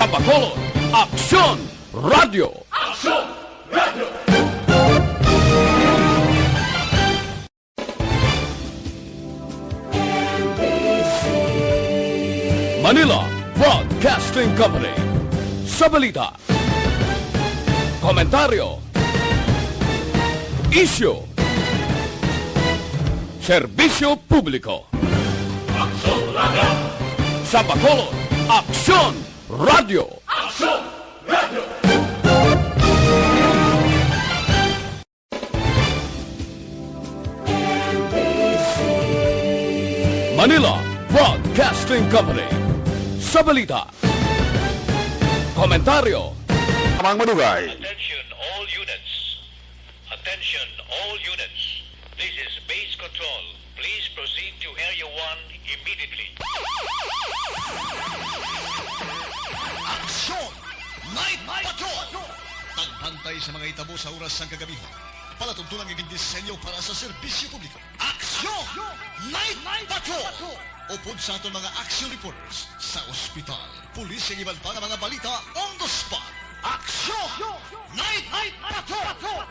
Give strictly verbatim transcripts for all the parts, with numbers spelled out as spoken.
Bacolod, Aksyon Radyo. Aksyon Radyo. Manila Broadcasting Company. Sa balita, komentaryo, isyu, serbisyo publiko. Aksyon Radyo. Sa Bacolod, Aksyon Radyo. Aksyon Radyo. Manila Broadcasting Company. Sa balita, komentaryo, ang madugay. Attention all units. Attention all units. This is base control. Please proceed to Area one immediately. Aksyon! Night Patrol! Pagbantay sa mga hitabo sa oras sang kagabi. Palatuntunan nga gindisenyo para sa serbisyo publiko. Aksyon! Night Patrol! Upod sa aton mga action reporters sa ospital, pulis, kag iban pa nga mga balita on the spot. Aksyon! Night Patrol!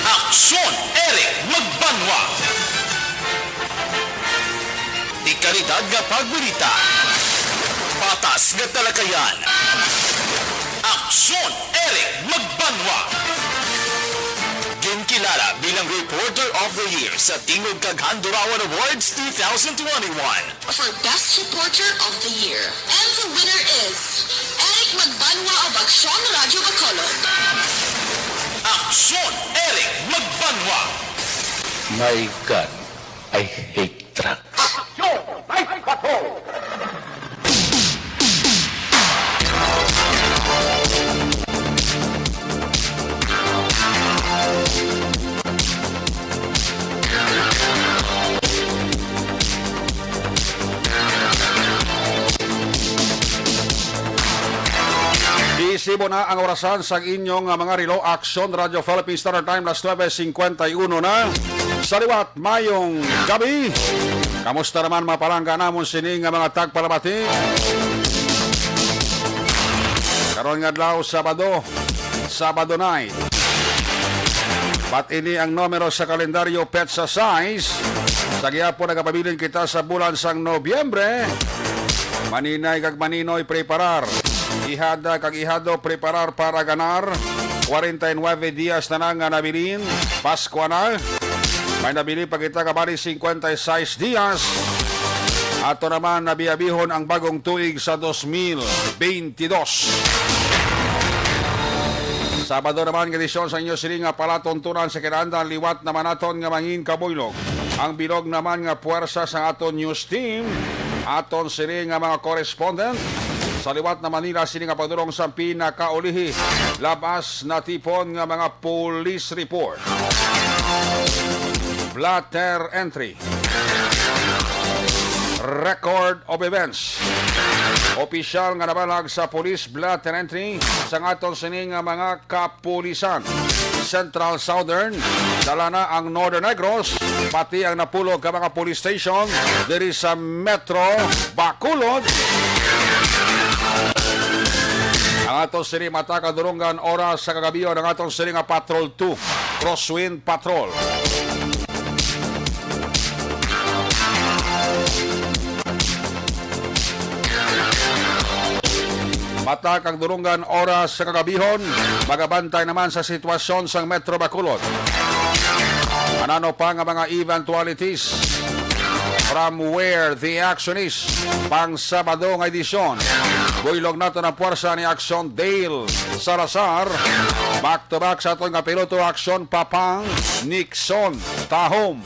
Aksyon, Eric Magbanwa. Dekalidad nga pagbalita. Patas nga talakayan. Aksyon, Eric Magbanwa. Ginkilala bilang Reporter of the Year sa Tingog kag Handurawan Awards two thousand twenty-one. For Best Reporter of the Year. And the winner is Eric Magbanwa of Aksyon Radyo Bacolod. Aksyon, Eric Magbanwa. My God, I hate truck. Aksyon! Night Patrol! Isibo na ang orasan sa inyong, ah, mga relo. Aksyon Radyo Philippines Standard Time, las nuebe cincuenta y uno na. Sa liwat, mayong gabi. Kamusta naman, mga palangga namon, sini nga mga tagpalamati? Karon nga adlaw, Sabado, Sabado night. But ini ang numero sa kalendaryo, petsa sais. Sa gihapon nagapabilin kita sa bulan sang Nobyembre. Maninay kag maninoy, preparar. Ihada kag ihado, preparar para ganar. Kwarenta y nuebe dias na lang nga nabilin. Paskwa na. May nabilin pa kita nga bali cincuenta y seis dias. Ato naman nabiabihon ang bagong tuig sa dos mil beintidos. Sabado naman nga edisyon sa inyo sini nga palatuntunan sa kinaandan, liwat naman naton nga mangin kabuylog. Ang bilog naman nga puwersa sa aton news team, aton sini nga mga correspondent. Sa liwat naman nila sini nga pagdurong sa pinakaulihi, labas natipon nga mga police report. Blotter entry. Record of events. Opisyal nga nabalag sa police blotter entry sa aton sini nga mga kapulisan. Central, Southern, dala na ang Northern Negros, pati ang napulog ka mga police station diri sa Metro Bacolod. Ang aton sini mata kadurungan oras sa kagabi, ang aton sini nga Patrol two, Crosswind Patrol. Mata kag durungan oras sa kagabihon, magabantay naman sa sitwasyon sang Metro Bacolod. Anano pa nga mga eventualities from where the action is? Pang Sabado nga edisyon, buylog nato ang puwersa ni Action Dale Salazar. Back to back sa aton nga piloto, aksyon, Papang Nixon Tahom.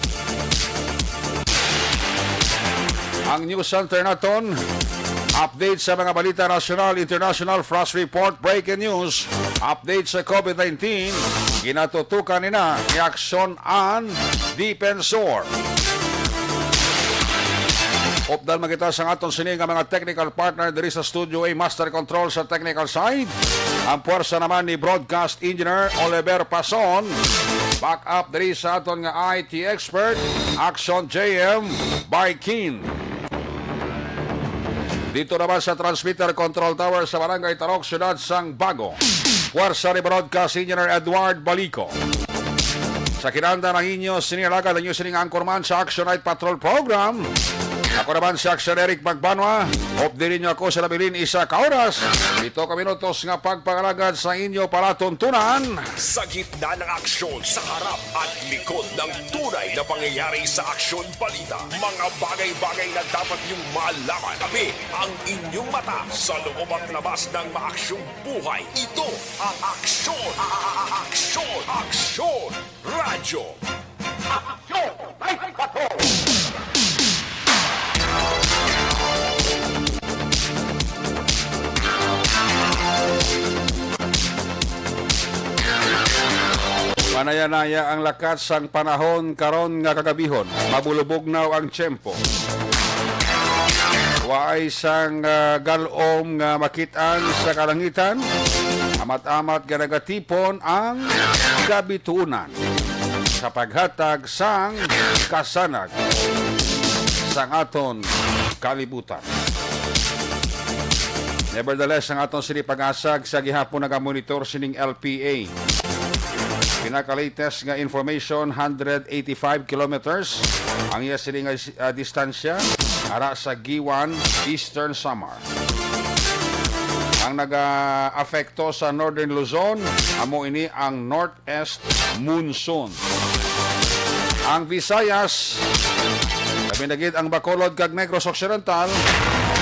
Ang News Center naton, update sa mga balita nasyonal, international, flash report, breaking news, update sa COVID nineteen, ginatutukan nina ni Aksyon an Defensor. Updan man kita sa aton sini nga mga technical partner diri sa Studio A, Master Control sa technical side. Ang puwersa naman ni Broadcast Engineer Oliver Pason. Back up diri sa aton nga I T expert, Action J M Baikin. Dito naman sa transmitter control tower sa Barangay Tarok, Siyudad sang Bago, puwersa ni Broadcast Engineer Edward Balico. Sa kinanda ng inyo sini alagad, ang inyo sining anchorman sa Action Night Patrol Program. Ako naman si Action Eric Magbanwa. Update ninyo ako sa nabilin isa ka oras, pito ka minutos nga pagpangalagad sa inyo palatuntunan. Sa gitna ng aksyon, sa harap at likod ng tunay na pangyayari sa aksyon balita, mga bagay-bagay na dapat niyong malaman. Kami ang inyong mata sa loob at labas ng maaksyong buhay. Ito ang Aksyon, Aksyon, Aksyon Radyo. Aksyon! Ay, patrol! Manaya-naya ang lakat sang panahon karon nga kagabihon. Mabulubugnaw ang tiyempo. Waay sang, ah, gal-om nga makit-an sa kalangitan. Amat-amat nga nagatipon ang kabituonan sa paghatag sang kasanag sang aton kalibutan. Nevertheless, ang aton sini pag-asag sa gihapon nagamonitor sining L P A. Pinaka-latest nga information, hundred eighty-five kilometers ang iya sini nga, ah, distansya ara sa Guiuan, Eastern Samar. Ang naga-apekto sa Northern Luzon, amo ini ang North Est Monsoon. Ang Visayas, labi na gid ang Bacolod kag Negros Occidental,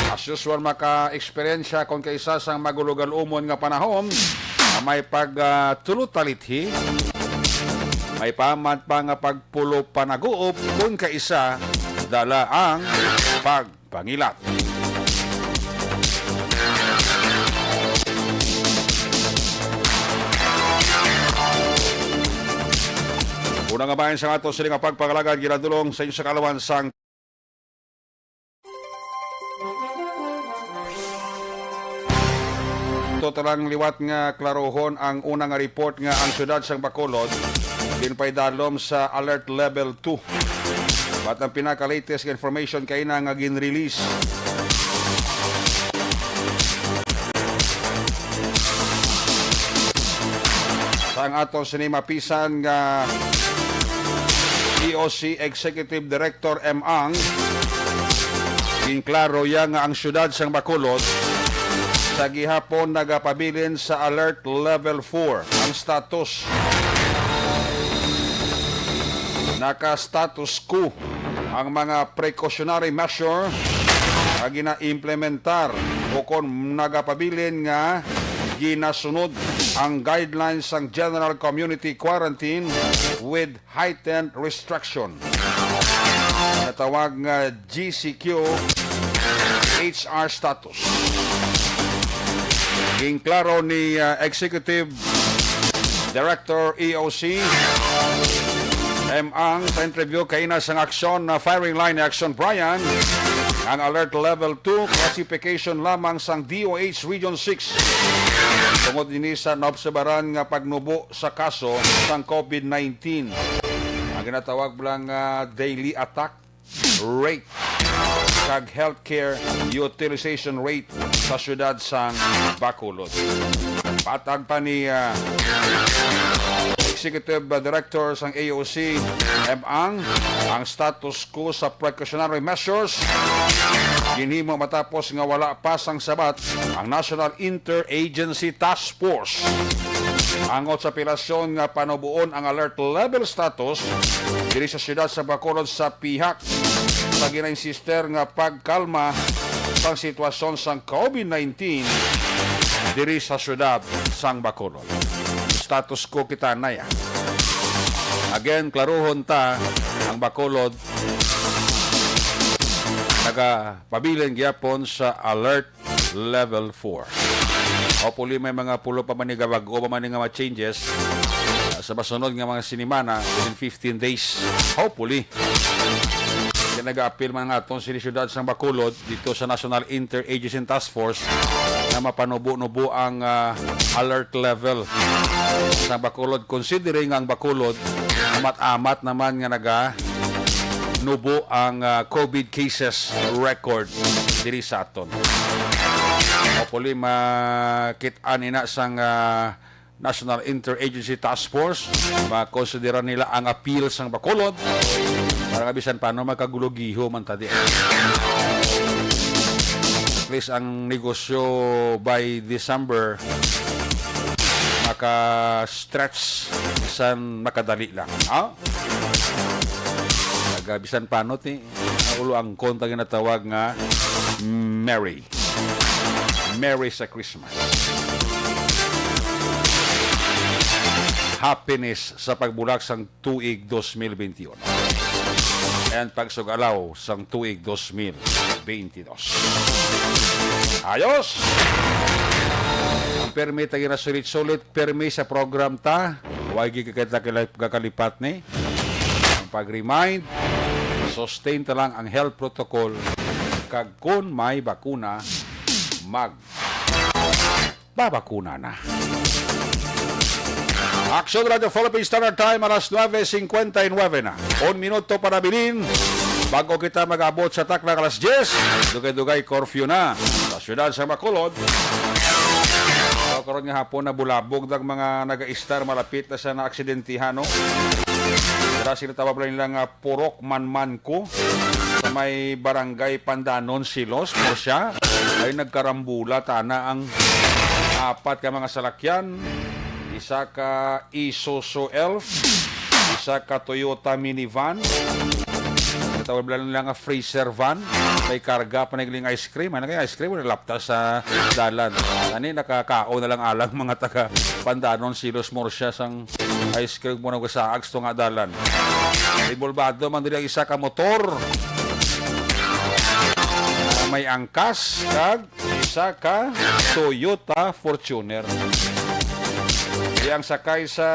as usual, maka-eksperyensya kon kaisa sang magulugal-umon nga panahon, nga may pag, ah, tulutalithi, may pa man pa nga pagpulo panaguop, kon kaisa dala ang pag pangilat. Una nga bahin sa ato sini nga pagpangalagad, ginadulong sa inyo sa kaalawan sang totalang liwat nga klarohon ang una nga report nga ang siyudad sang Bacolod ginpaidalom sa Alert Level two. But ang pinaka-latest nga information kaina nga gin-release sang aton sini mapisan nga E O C Executive Director M. Ang, ginklaro iya nga ang siyudad sang Bacolod sa gihapon nagapabilin sa Alert Level four ang status. Naka-status quo ang mga precautionary measure nga ginaimplementar ukon nagapabilin nga ginasunod ang guidelines sang General Community Quarantine with Heightened Restriction. Natawag nga G C Q H R status. Ginklaro ni, ah, Executive Director E O C M. Ang sa interview kaina sang Aksyon na Firing Line ni Aksyon Brian, ang Alert Level two classification lamang sang D O H Region six tungod ini sa naobserbaran nga pagnubo sa kaso sang COVID nineteen. Ang ginatawag lang nga daily attack rate kag healthcare utilization rate sa siyudad sang Bacolod. Patag pa ni, ah, Executive Director sang A O C M. Ang, ang status quo sa precautionary measures ginhimo matapos nga wala pa sang sabat ang National Interagency Task Force angot sa apelasyon nga panuboon ang alert level status diri sa siyudad sa Bacolod sa pihak sa gina-insister nga pagkalma sang sitwasyon sang COVID nineteen diri sa siyudad sang Bacolod. status quo kita anay, ah. Again, klaruhon ta, ang Bacolod nagapabilin gyapon sa alert level four. Hopefully, may mga pulo pa man ni, bag-o pa man ni nga mga changes, ah, sa masunod nga mga sinimana, within fifteen days. Hopefully. Kaya nag-apil man nga atong sini siyudad sang Bacolod dito sa National Interagency Task Force na mapanubo-nubo ang, ah, alert level sa Bacolod, considering ang Bacolod amat-amat naman nga naga nubo ang, ah, COVID cases record diri sa aton. Hopefully, makit-an ina sang, ah, National Interagency Task Force, makonsidera nila ang appeal sang Bacolod. Para nga bisan paano, magkagulo-giho man ta di. At least ang negosyo by December, maka-stretch bisan makadali lang. Ha? Taga bisan paano ti, ang ulo ang konta ginatawag nga Merry. Merry sa Christmas. Happiness sa pagbulak sang tuig dos mil benti uno. And pagsugalaw sang tuig dos mil benti dos. Ayos! Ang permi ta ginasulit-sulit, permi sa program ta. Way gid kita kila-, kakalipat ni. Ang pag-remind, sustain ta lang ang health protocol, kag kun may bakuna, mag babakuna na. Action Radio Philippine Standard Time, alas nuebe cincuenta y nueve na. Un minuto para bilin. Bago kita mag-abot sa takna alas diyes, dugay-dugay curfew na sa siyudad sa Bacolod. So, karon nga hapon, nabulabog ang mga nag-istar malapit na sa naaksidentihan, no? Dira sila tawag nila nga Purok Manmanco sa may barangay Pandanon, Silos, Murcia. Ay nagkarambula tana ang apat ka mga salakyan, isa ka Isuzu Elf, isa ka Toyota minivan, tawag nila nga freezer van, may karga pa nagling ice cream. Ano kaya ice cream? Lapta sa dalan. Ani, nakakaon na lang alang mga taga Pandanon, Silos, Murcia sang ice cream mo nagsaag sa tunga dalan. Involbado man diri ang isa ka motor. May angkas kag isa ka Toyota Fortuner. Di ang sakay sa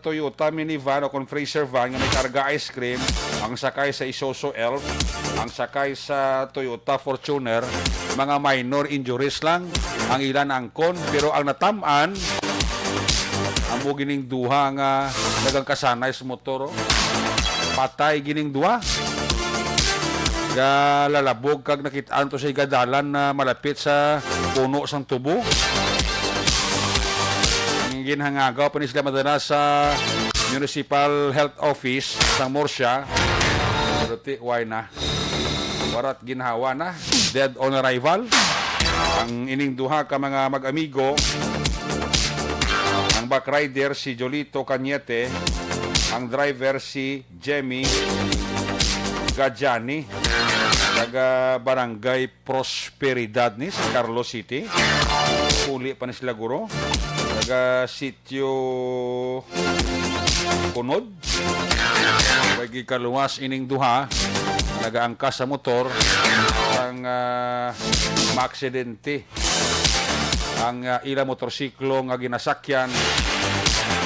Toyota minivan o kon freezer van nga may karga ice cream, ang sakay sa Isuzu Elf, ang sakay sa Toyota Fortuner, mga minor injuries lang ang ilan angkon, pero ang natam-an, amo gining duha nga nagangkasanay sa motor, oh. Patay gining duha. Galalabog kag nakit-an to sa igadalan na malapit sa puno sang tubo. Ginhangagaw pa ni sila madala sa Municipal Health Office sang Murcia. Pero ti, why na? Warat ginhawa na, dead on arrival. Ang ining duha ka mga mag-amigo, ang back rider si Jolito Cañete, ang driver si Jemmy Gadiani, taga Barangay Prosperidad ni sa Carlos City. Puli pa ni sila guro. Taga Sitio Kunod. Way gikaluwas ining duha nagaangkas sa motor sang, ah, maaksidente ang, ah, ila motorsiklo nga ginasakyan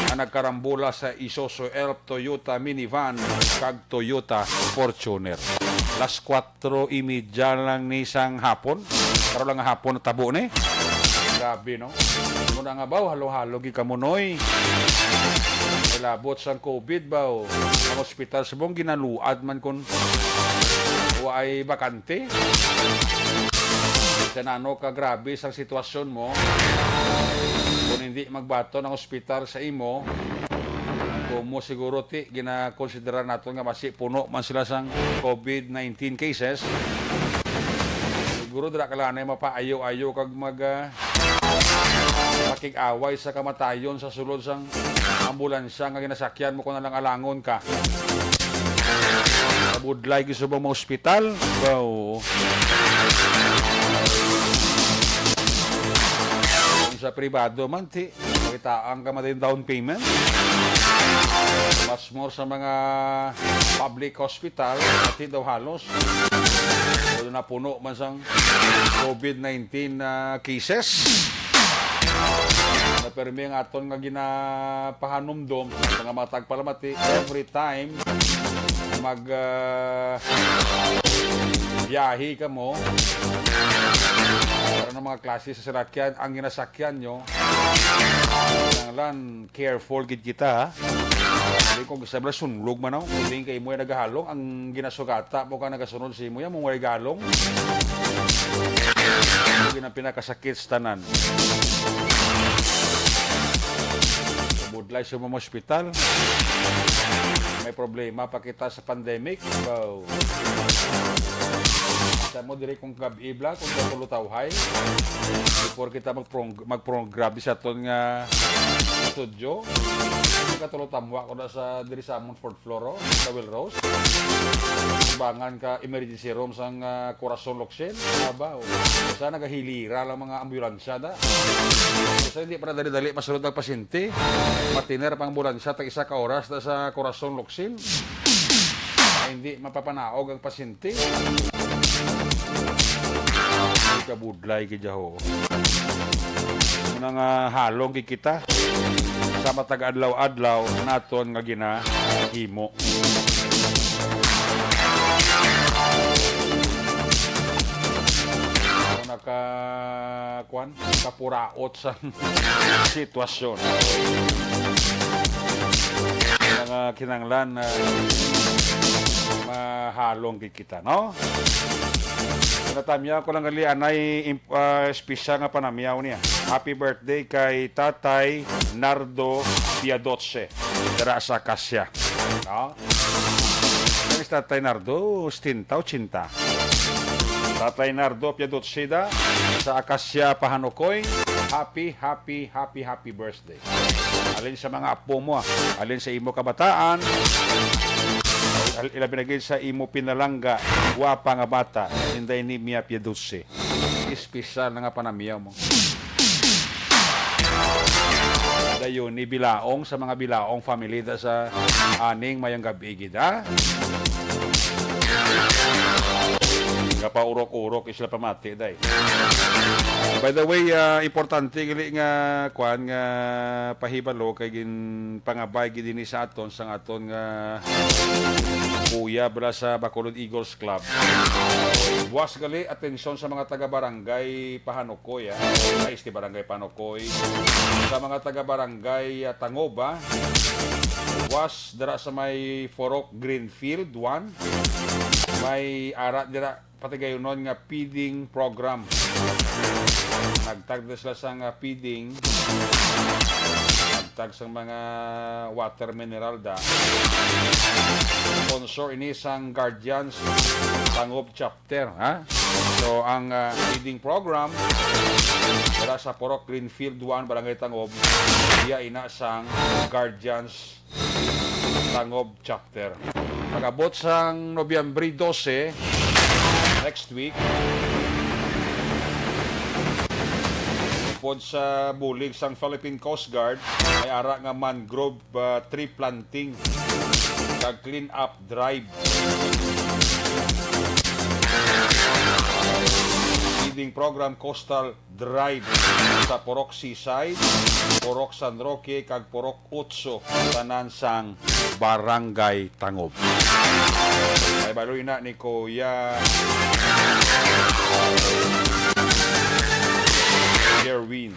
nga nagkarambola sa Isuzu Elf, Toyota minivan, kag Toyota Fortuner. Las kuwatro y media lang ni sang hapon. Karon lang nga hapon natabo ni. Grabe, no? Muna nga baw, halo-halo gid kamo, noy. May labot sang COVID baw. Ang ospital subong ginaluad man kun wa ay bakante. Sa nano ka grabe sang sitwasyon mo, kung hindi magbaton ang ospital sa imo, kung mo siguro ti, ginakonsidera nato nga basi puno man sila sang COVID nineteen cases. Siguro dira ka lang anay mapaayo-ayo kag mag, ah, makig-away sa kamatayon sa sulod sang ambulansya nga ginasakyan mo kung alang-alangon ka. Sa budlay, gusto mo ma-ospital? Wow. Kung sa pribado man, ti, Kitaan ka man din down payment. Much more sa mga public hospital, pati daw halos. Although napuno man sang COVID nineteen na cases. Na permi ang aton nga ginapahanumdom sa mga matag palamati every time mag, ah, biyahe ka mo para ng mga klase sa sinakyan, ang ginasakyan nyo, kinahanglan careful gid kita, ha? Hindi kung gusto mo, sunlog man ako. Hindi kayo mo yung nagahalong. Ang ginasugata mo ka nagasunod sa imo yan, mong way galong. Ito yun ang pinakasakit sa tanan. Budlay sa mga ospital. May problema pa kita sa pandemic. Wow. Sa mo diri kung gab-i bla, kung sa tulutawhay. Before kita mag-, mag-program di sa aton nga studio. Katulog tamwa ko na sa diri sa amon fourth floor, oh, sa Will Rose. Bangan ka emergency room sang, ah, Corazon Locsin. Aba, oh. Sa nagahilira lang mga ambulansya da. Sa hindi para dali-dali masulod ang pasyente. Matiner pang ambulansya tag isa ka oras na sa Corazon Locsin. Ay, hindi mapapanaog ang pasyente. Ay, kabudlay gid ho. Muna nga halong gid kita sa matag adlaw-adlaw naton nga ginahimo. Muna ka, kwan, kapuraot sa sitwasyon. Mga kinanglan na mahalong gid kita, no? Natamya ko lang gali anay imp-, ah, espesyal nga panamyaw niya. Happy birthday kay Tatay Nardo Piadoce, dira sa Acacia. No? Kay Tatay Nardo, setenta, ochenta. Tatay Nardo Piadoce da sa Acacia, Pahanukoy. Happy, happy, happy, happy birthday. Alin sa mga apo mo, ah. Alin sa imo kabataan. Al-, ilabi na gid sa imo pinalangga, guwapa nga bata, Inday Nimia Piaduce. Espesyal na nga panamiyaw mo. Dayon ni Bilaong sa mga Bilaong family da sa aning mayang gabi gid, ha? Gapaurok-urok isla pamati, day. By the way, ah, importante gali nga, kwan, nga pahibalo kay ginpangabay gid ini sa aton, sang aton nga kuya bala sa Bacolod Eagles Club. Buwas gali, atensyon sa mga taga-barangay Pahanukoy, ah. Ay, este barangay Pahanukoy. Sa mga taga-barangay, ah, Tangob, ah. Buwas dira sa may Forok Greenfield, one. May ara dira patigayunon nga feeding program. Nagtagda sila sa nga feeding. Nagtag sa mga water mineral da. Sponsor ini sang Guardians Tangob Chapter, ha? So, ang, ah, feeding program dira sa Purok Greenfield one, Barangay Tangob, iya ina sang Guardians Tangob Chapter. Pag-abot sang Nobyembre dose, next week, upod sa bulig sang Philippine Coast Guard, may ara nga mangrove, ah, tree planting kag clean up drive. Feeding program, coastal drive sa Purok Seaside, Purok San Roque, kag Purok Otso, tanan sang Barangay Tangob. Ay baloy na ni Kuya Jerwin,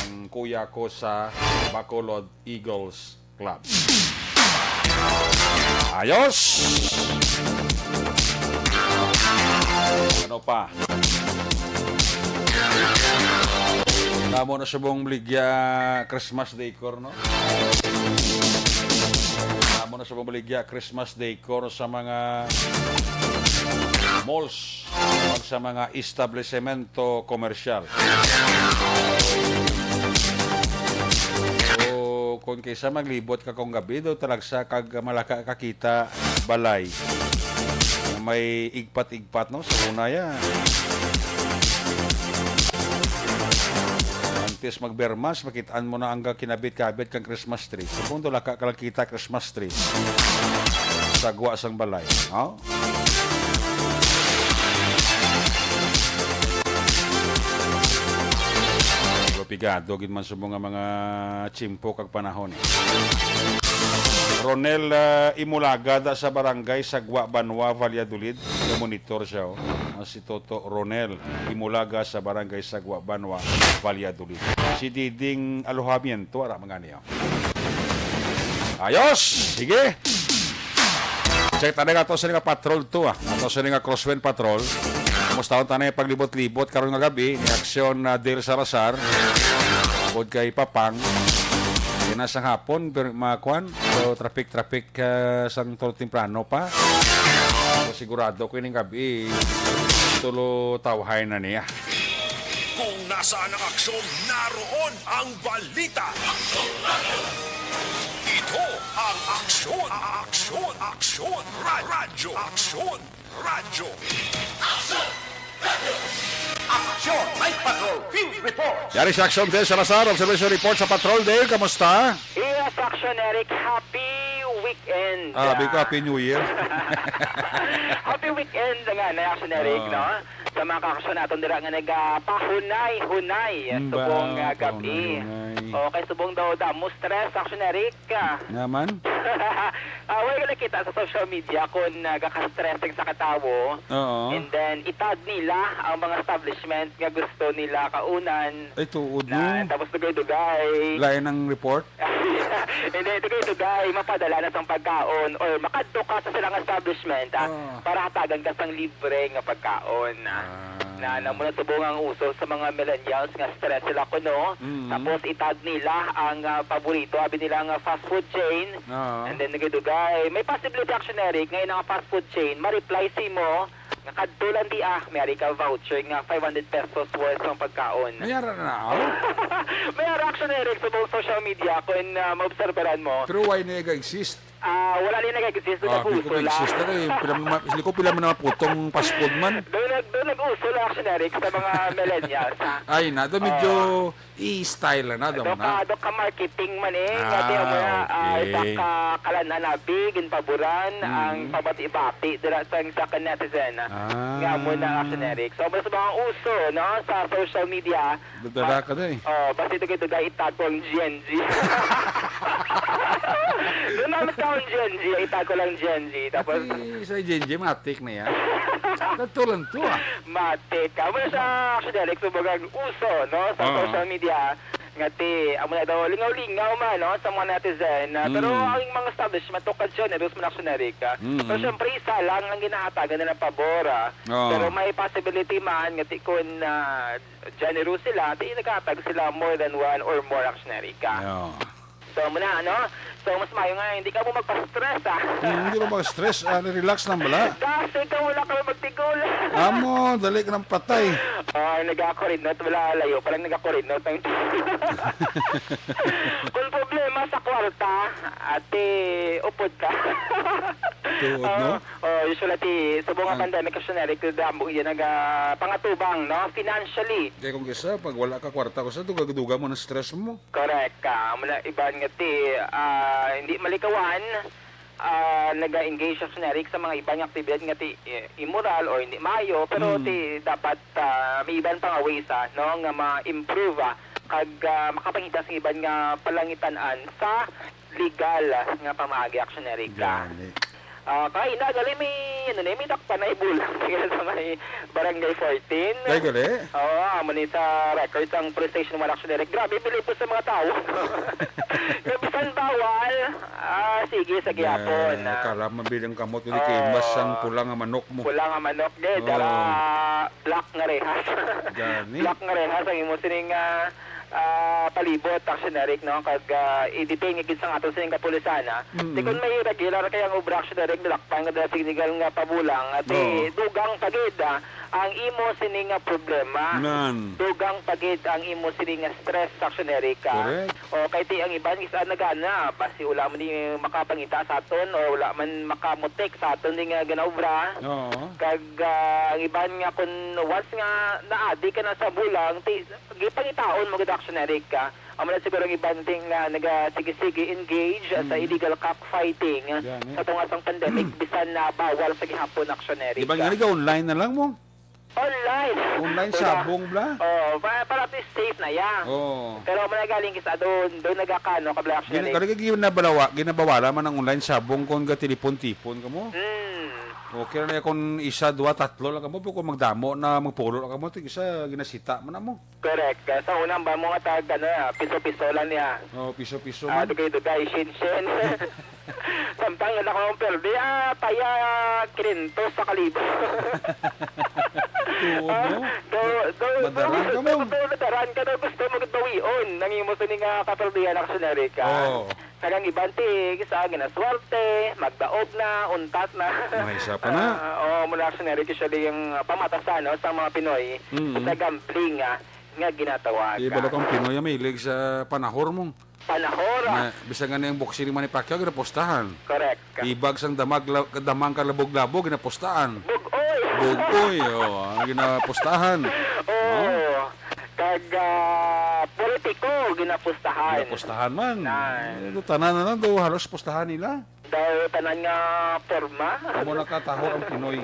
ang kuya ko sa Bacolod Eagles Club. Ayos! Ano pa? Namo na subong baligya Christmas decor, no? Namo na subong baligya Christmas decor sa mga malls. Pag sa mga establisemento komersyal. O kung kaysa maglibot ka kung gabi, daw talagsa kag malaka kakita balay. May igpat-igpat, no? Sa una, ya. Ang Tis magbermas, makit-an mo na ang kinabit-kabit kang Christmas tree. Sa punto, laka ka lang kita Christmas tree. Sa gwa sang balay. Oh? Pero pigado gid man sa mga, mga tsimpo kag panahon. Ronel, ah, Imulaga da sa barangay Sagwa Banwa, Valladolid. Monitor siya, oh. Ah, si Toto Ronel Imulaga sa barangay Sagwa Banwa, Valladolid. Si Diding Alojamiento, ara mga niya. Ayos! Sige! Check tayo nga to sa nga patrol to, ah. Ato sa nga crosswind patrol. Kumusta ang tanay paglibot-libot karon nga gabi ni Aksyon, ah, Dale Salazar? Bukod kay Papang. Yan na sa hapon, pero mga kwan. So, traffic, traffic, ah, sang tulo temprano pa. So, sigurado ko ining gabi, tulo tawhay na niya. Kung nasaan ang aksyon, naroon ang balita. Ito ang Aksyon, Aksyon, Aksyon, Ra-, Radyo, Aksyon, Radyo. Aksyon, Night Patrol, Field Report. Yari sa Aksyon Dale Salazar, observation report sa Patrol. Dale, kamusta? Yes, Aksyon Eric, happy weekend. Ah, happy, happy New Year. Happy weekend nga na, Aksyon Eric, Ah. no? Sa mga kaaksyon naton dira nga nagapahunay-hunay Mm, subong, ba, ah, gabi. pahunay-hunay. Okay, subong daw damo stress, Aksyon Eric. Naman? Ah, wala ka nakita sa social media kung nagaka-stressing sa katawo. Oo. And then, itag nila ang mga establishment nga gusto nila kaunan. Ay, tuod, Na, no? tapos dugay-dugay. Lain ang report? Hindi, dugay-dugay, mapadala na sang pagkaon or makadto ka sa silang establishment, ah, Ah. para hatagan ka sang libre nga pagkaon, ah. Ah. Na, na muna subong ang uso sa mga millennials nga stress sila kuno. Mm. Tapos itag nila ang, ah, paborito, abi nila nga fast food chain. Oo. And then, dugay-dugay, may possibility, Aksyon Eric, nga ang fast food chain, ma-reply si mo, nga kadto lang di, ah, may ari ka voucher nga five hundred pesos worth ng pagkaon. May ara na, aw? May ara, Aksyon Eric, subong social media, kung, ah, maobserbaran mo. Pero why na nag-exist? Ah, wala na nag-exist, Ah, nag-uso lang. Exist na kay pila man, sila ko pila man ang putong fast food man. Doon nag-, doon nag-uso lang, Aksyon Eric, sa mga millennials, ha? Ay, na, doon medyo Ah. i-style na, doon Doon na. ka, doon ka marketing man eh. Ah, Nga di mo na, ah, okay. Isa ka kalanhan abi, ginpaboran Mm. ang pabati-bati dira sa, sa ka netizen, ah. Ah. Nga mo na, Aksyon Eric. So, mas mga uso, no, sa social media, Dadala ka na eh. Oh, basta dugay-dugay itag ko ang G N G. Doon naman ka ang G N G, itag ko lang G N G. Tapos Pati sa G N G, matik na yan. Tatulan to, ah. Matik. Amo na sa, Aksyon Eric, subong ang uso, no, sa Ah. social media. Nga ti, amo na daw, lingaw-lingaw man, no, sa mga netizen. Ah, pero Mm. ang mga establishment, to ka generous man, Aksyon Eric, ah. Mm. Pero syempre, isa lang ang ginahatagan nila pabor, ah. Oo. Pero may possibility man, nga ti, kung, ah, generous sila, ti naghatag sila more than one or more, Aksyon Eric, ah. Yeah. So, muna, ano? So, mas mayo nga, hindi ka mo magpa-stress, ah. Hmm, hindi mo mag-stress, ah, relax lang bala. Kasi ikaw wala ka magtigol. Amo, dali ka ng patay. Ah, nagakurinot, wala, layo pa lang nagakurinot ang Kung problema sa kwarta, ate, upod ka. Tuod, Ah, no? Oh, usually, ti, subong nga Ang pandemic, Aksyon Eric, damo iya naga-, pangatubang, no? Financially. Kaya kung kisa, pag wala ka kwarta, kung sa duga-duga mo ng stress mo. Correct ka. Mula iban nga ti, ah, hindi malikawan, ah, naga-engage, Aksyon Eric, sa mga iban nga aktibidad nga ti, eh, immoral or hindi maayo, pero Mm. ti dapat, ah, may iban pa nga ways, ah, no, nga ma-improve, ah, kag, ah, makapangita sa iban nga palangitan-an sa legal, ah, nga pamaagi, Aksyon Eric, ah. Gani. Ah, kay na, gali may, ano na, may dakpan na ibulang sa may Barangay fourteen. Ay, gali? Oo, amo ni sa records ang police station, wala, Aksyon Eric. Grabe, bilib ko sa mga tao. Kaya bisan bawal, ah, sige, sa gihapon, ah. Kala mabiling kamot, hindi Oo. kay imbas ang pula nga manok mo. Pula nga manok, di, Oo. dara black nga rehas. Gani? Black nga rehas ang imo sining, ah, ah, palibot, Aksyon Eric, no? Kag, ah, i-detain nga gid sang aton sining kapulisan, ah. Mm. Di kun may regular kay ang obra, Aksyon Eric, nilakpan nga dala sa illegal nga pabulang, at Oo. eh, dugang pa gid, ah, Ang imo sini nga problema, Nan. dugang pa gid ang imo sini nga stress, Action Erica. Correct. O, kay ti ang iban is, ah, nagana, basi wala man ni makapangita sa aton o wala man makamutik sa aton ni nga ginaobra. Oo. Kag, ah, ang iban nga kun once nga naadi ka na sa bulang, ti gipangitaon mo gid, Action Erica. Amo na siguro ang iban ting nga nagasige-sige engage, ah, sa Mm. illegal cockfighting, ah, Gani. sa tunga sang pandemic, bisan na bawal sa gihapon, Action Erica. Di ba nga nag-online na lang mo? Online. Online Wala. sabong, bla? Oo, pa-, para at least safe na ya. Oo. Pero amo na galing kisa doon, doon nagakano ka, bla, Action Gina-, Erica. Gani, ginabalawa-, ginabawala man ang online sabong kung ga-tipon-tipon ka mo. Hmm. Okay na kung isa, dua, tatlo lang ka mo, pero kung magdamo na, magpulo lang ka mo, tig isa, ginasita man na mo. Correct. Kaya sa una, ba mo nga tag, ano, ah, piso-piso lang niya. Oh, piso-piso Ah, man. dugay-dugay, shin-shin. Samtang wala ko ang perde, ah, paya kinentos sa kalibo. Tuod, Ah, no? do, do, Madaran do, ka do, mo. do, nadaran ka, do, gusto mo gid bawion. Nang imo sini nga kaperdihan, Action Erica. Oh. Kag ang iban ti, kisa ginaswerte, magdaog na, untat na. May isa pa na. Ah, oo, muna, Action Erica, usually yung, ah, pamatasan, no, sa mga Pinoy, Mm. sa gambling, ah, nga ginatawag. Di ba, ah, kung Pinoy ang mahilig sa panahor mo? Panahor, ah. Na, bisan nga ni ang boxing ni Manny Pacquiao, ginapustahan. Correct. Ibag sang damag la-, damang kalabog-labog, ginapustahan. Bug-oy. Bug-oy, oh, ang ginapustahan. Oo. No? Kag, ah, politiko, ginapustahan. Ginapustahan man. Nan. Eh, tanan na lang, daw halos pustahan nila. Daw tanan nga porma. Amo nakatahor ang Pinoy.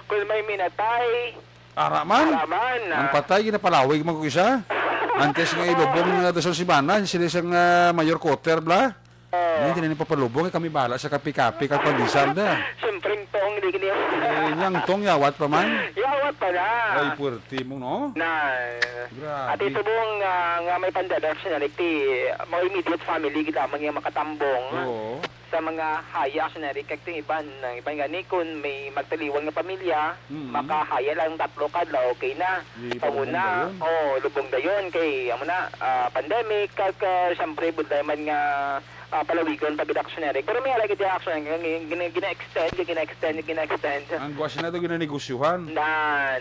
Kung may minatay, Ara man. Ara man, Ang ah. patay, ginapalawig man ko isa. Antes nga ilubong nga dason si Bana, sila isang, ah, mayor quarter, bla. Oh. Yan, hindi na papalubong, eh, kami bahala sa kape-kape, kag pandesal da. Siyempre, ang tong, hindi gini. Eh, niyang tong, yawat pa man. Yawat pa na. Ay, puwerte mo, no? Na. Grabe. At ito pong, ah, nga may pandemic, siya na, like, ti, mga immediate family, gid lamang yung makatambong. Oo. Sa mga haya, Action Erica, kag ting iban, ang iban gani, kun may magtaliwan nga pamilya, Mm. makahaya lang tatlo ka adlaw, okay na. Di pa Amo lubong na, dayon. oh, lubong dayon, kay, amo na, ah, pandemic, kag, ah, siyempre, budlay man nga, ah, palawigon pa gid, Action Erica. Pero may ara gid, Action Erica, gina-, gina-extend, gina-extend, gina-extend. Ang gwa sila daw ginanegosyohan. Na,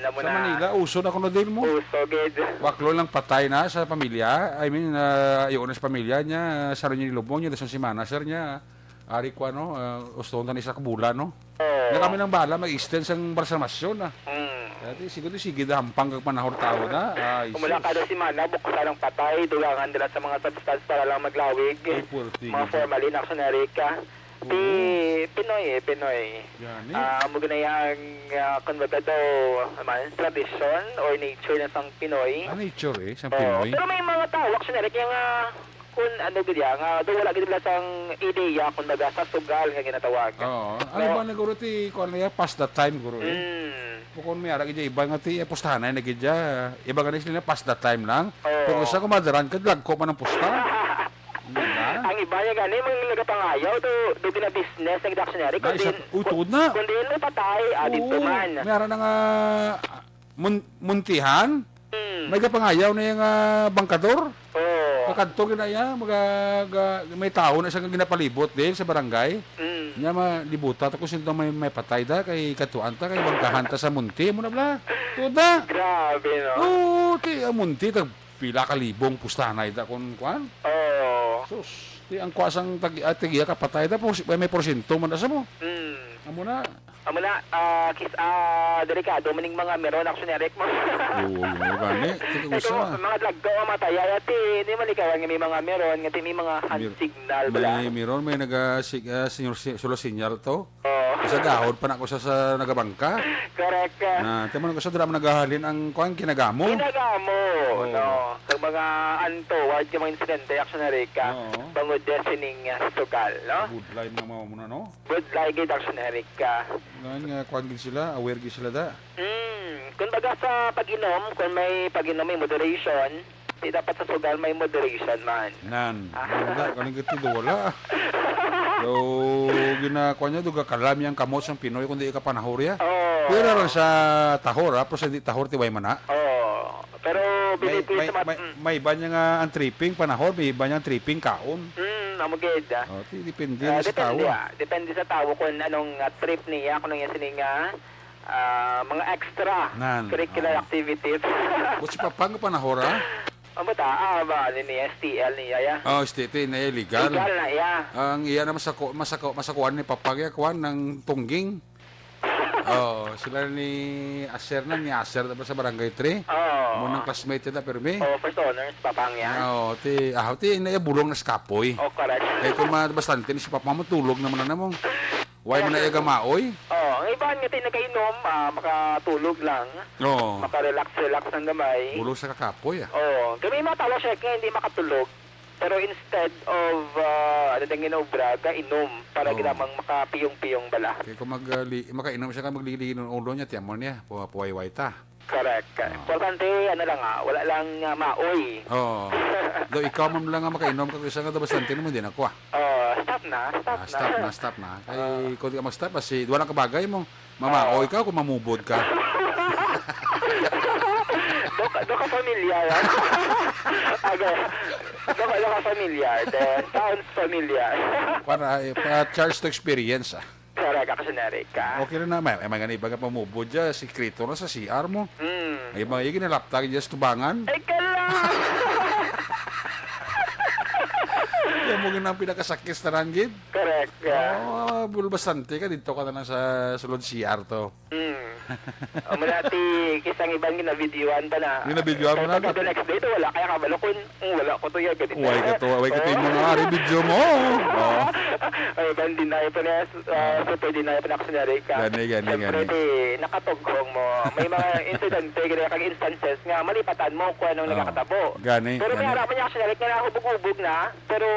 amo Sa na. Manila, uso na kuno din mo. Uso gid. Waklo lang patay na sa pamilya. I mean, ah, yun na sa pamilya niya, sa rin yung lubong niya, dason si manager niya. Ari ko, ano, ah, uston ta ni sa kabulan, no? Oo. Nga kami nang bala, mag-extend sang balsamasyon, ah. Mm. Dati, siguro, sige, da, hampang kag panahon tao na. Ay, Kung wala sus. kada semana, buksan ang patay, dugangan nila sa mga substance para lang maglawig. Ay, puwerte Mga yun. formalin, Action Erica. Ti Oo. Pinoy, eh, Pinoy. Gani. Ah, amo gani ang, ah, kung baga daw, man, tradisyon or nature na sang Pinoy. Ah, nature, eh, sa Oo. Pinoy. Pero may mga tao, Action Erica, nga kung ano gid ya, nga daw wala gid nila sang ideya, kung baga, sa sugal nga ginatawag. Oo. Ano No? ba na, guro, ti, kuwan na ya, pass the time, guro, eh? Mm. Bukon may ara gid ya, iba nga ti, eh, pustahanay na gid ya. Iba nga na sila, pass the time lang. Oo. Pero sa kumadaran, kadlagko man ang pusta. Di ba? Ang iba niya gani, mga nagapangayaw, do, do gina-business, nag-dictionary, Ay, kundi, sa, uy, tuod na. kundi may patay, ah, dito Oo. man. May ara na nga, mun-, muntihan, Hmm. may gapangayaw na yung, ah, bangkador. Oo. Kakadto gina iya, maga-, ga-, may tao na siya nga ginapalibot din sa barangay. Hmm. Nya, malibutan ta kung sino daw may, may patay da, kay katuan ta, kay bangkahan ta sa munti, mo na bla. Tuod na. Grabe, no? Oo, ti, ang munti, tag pila ka libong pustahanay da kung kuan. Oo. Sus, ti, ang kuan sang tag-, ah, tag-iya ka patay da, pos-, may porsyento man da sa mo. Hmm. Amo na. Amo na, ah, kis-, ah, delikado man ning mga meron, Action Erica, mo. Oo, yun, gani. Tika Ito, usa. mga dlagko, mga matay, ay, ati, hindi malikawan nga may mga meron, nga ti may mga hand Mir-, signal, bala. may meron, may naga-, sig-, ah, senior si-, solo signal to. Oo. Sa gahod pa na ko sa, sa nagabangka. Correct. Na, tama na ko sa dira man nagahalin ang kuan, kinagamo. Kinagamo, Oo. no. Sa mga untoward nga mga insidente, Action Erica, Oo. bangod din sining, ah, sugal, no? Budlay mga mga muna, no? Budlay gid, Action Erica. Ngan nga, kuan gid sila, aware gid sila da. Hmm, kung baga sa pag-inom, kung may pag-inom, may moderation, di dapat sa sugal may moderation man. Nan. Ah. Wala, kaning gito, wala. So, ginakuha niya, duga kalam yang kamot sang Pinoy, kundi ikapanahor ya. Oo. Pwera lang sa tahor, ha? Pero sa di tahor, tiway man, ha? Oo. Pero May, binibigay may, sa mat-, may, mm. may iba niya nga ang tripping, panahor, may iba niya ang tripping, kaon. Mm, amo gid, ah. Oh, ti-, depende Ah, lang sa depende, tawo. ah. Depende sa tawo kung anong, ah, trip niya, kung ano yung sining, ah, ah, mga extra Nan, curricular oo. activities. But si Papa nga panahora? Ang bata, ah, ba, ano niya, S T L niya, ya? Oh, S T L na iya, legal. Legal na iya. Ang iya na masako-, masako-, masakuan ni Papa, kaya kuan, ng tungging. Oh, sila ni Aser na, ni Aser na ba sa Barangay three? Oo. Mo nang classmate na, pero mi? Oh, first honors, Papa, ang iya. Ah, oh, ti, ah, ti, na iya bulong na sa kapoy. Oh, correct. Kaya kung ma-, bastante ni si Papa mo, tulog naman na mo. Why man na iya gamaoy? Oh, ang iban nga ti nagainom, ah, makatulog lang. Oo. Maka-relax-relax ng gamay. Bulong sa kakapoy, ah. Oo. Kami mga tao, Shek, nga hindi makatulog. Pero instead of, ah, ano din ginobra, gainom para Oh. ginamang makapiyong-piyong bala. Kaya kung mag, ah, li-, makainom siya ka, magliligi ng ulo niya, tiyan mo niya, pu-, puwayway ta. Correct. Ah. Importante, ano lang, ah, wala lang, ah, maoy. Oo. Do ikaw man lang nga makainom ka, isa nga do bastante naman din ako, ah. Oh, stop na, stop Ah, na. stop na, stop na. Kay, Ah. kung di ka mag-stop, kasi duwa lang kabagay mo. Mamaoy Oo. ka, kung mamubod ka. Do ka, do ka familiar, ah? Aga, do ka, do ka familiar, then sounds familiar. Para, eh, pa charge to experience, ah. Correct, Action Eric, ah. Okay na na, may, may mga iba nga pamubod dyan, sikreto na sa C R mo. Hmm. Ay, mga, yung ginalaptag dyan sa tubangan. Ay, kala! Yan mo gid ang pinakasakit sa tanan, gid. Correct, ah. Oh, bul-, bastante ka, dito ka na lang sa sulod C R to. Hmm. Amo na ti, kisang iban ginabidyuhan pa na. Ginabidyuhan pa na. Pagka the next day, to, wala kaya kabalo kun, "Hmm, wala ko to, ya, ganito." Way ka to, way ka to yung mga ari, video mo. Oo. Ay, iban deny pa na, ah, super deny pa na, Action Eric, ah. Gani, gani, Siyempre, gani. ti, nakatughong mo. May mga insidente, gani, kag instances nga malipatan mo kung anong Oo. nakakatabo. Gani, Pero may gani. harapan niya, Action Eric, nga nahubog-ubog na, pero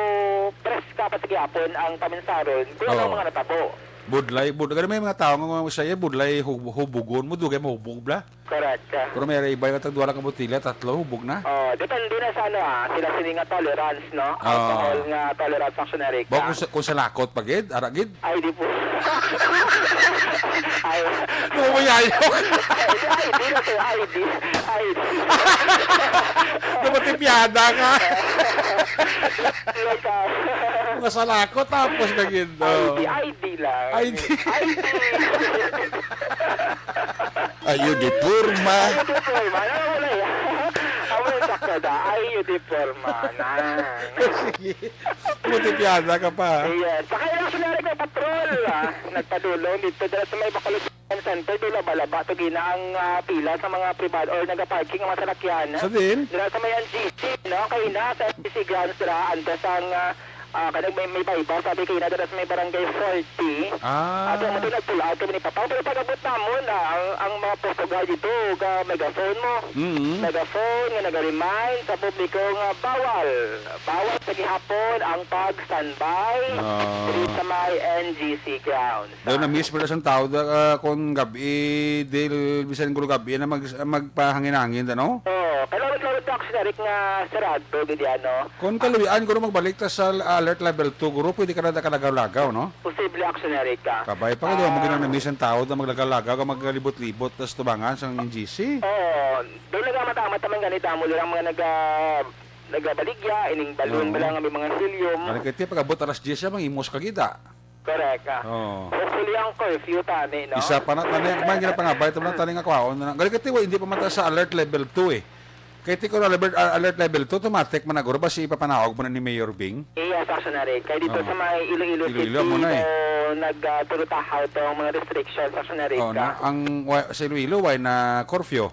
preska pa sa gihapon ang paminsaron kung anong Oo. mga natabo. Budlay, bud-, gani may mga tao nga, nga usaya, budlay hub-, hubugon mo, dugay mahubog bla. Correct. Pero may iba nga tagduwa lang ka botilya, tatlo, hubog na. Oh, depende na sa ano, ah, sila sini nga tolerance, no? Ah. Alcohol nga tolerance, Action Eric, Ba, ah. kung sa, kung sa lakot pa gid, ara gid? Ay, di po. Ay. Ano mo yayok? Ay, di, ay, di na to, ay, di. Ay, di. Dapat ipiyada ka. Like, ah. Mga salakot, tapos na gid, Ay, oh. di, ay, di lang. Ay, di. Ay, di. Ay, di porma. Ay, di porma. Ano, wala yan. Amo yung sakto da. Ay, di porma. Na. Sige. Buti piyada ka pa. Yes. Saka yung Action Eric, may patrol, ah. Nagpadulong dito dala sa may Bacolod Center, do laba-laba to gina ang, ah, pila sa mga pribado or nagaparking ang mga salakyan. Sa din? Dira sa may N G C, no? Kay na sa N G C grounds dira, antes ang, ah, ah, kanang may, may bayba, sabi kay na dira sa may barangay forty. Ah. Ato mo to nagpulaan kami ni Papa. Pero pag-abot namon, ah, ang, ang mga post guard dito, ka megaphone mo. Mm-hmm. Megaphone nga nag-remind sa publiko nga bawal, bawal sa gihapon ang pag-standby Ah. diri sa may N G C grounds. Daw na-miss pala sang tao da, ah, kung gabi, dil, bisan gulo gabi na mag-, magpahangin-hangin, ano? Oo, kalawit-lawit na Action Eric nga sarado, gid yan, no? Kung kaluwian, guro, magbalik ta sa alert level two, guro, pwede ka na da kalagaw-lagaw, no? Posible Action Eric ka. Kabay pa ka, di ba? Mo Ah. ginang na-miss ang tao na maglagaw-lagaw, ka maglibot-libot, tas tubangan sa N G C. Oo, doon nagamamat-amat naman ganit, amo lang mga naga-, nagabaligya, ining balon Oo. ba lang, may mga helium. Ano kaya, pag-abot alas diyes siya, mang imos ka gid, ah. Correct, ah. Oo. Hopefully, ang curfew, tani, no? Isa pa na, tani, ang mga ginapangabay, ito na, tani nga kwaon na. Galing ka, tiwa, hindi pa man ta sa alert level two, eh. Kaya ti ko na alert, ah, alert level two, automatic man na, guro, basi ipapanaog mo na ni Mayor Bing? Yes, Action Eric. Kaya dito Oo. sa may Iloilo Iloilo City, mo na, eh. so, nag, ah, turutahaw to ang mga restrictions, Action Eric, Oo, na, ah. ang, wa-, sa Iloilo, why na curfew?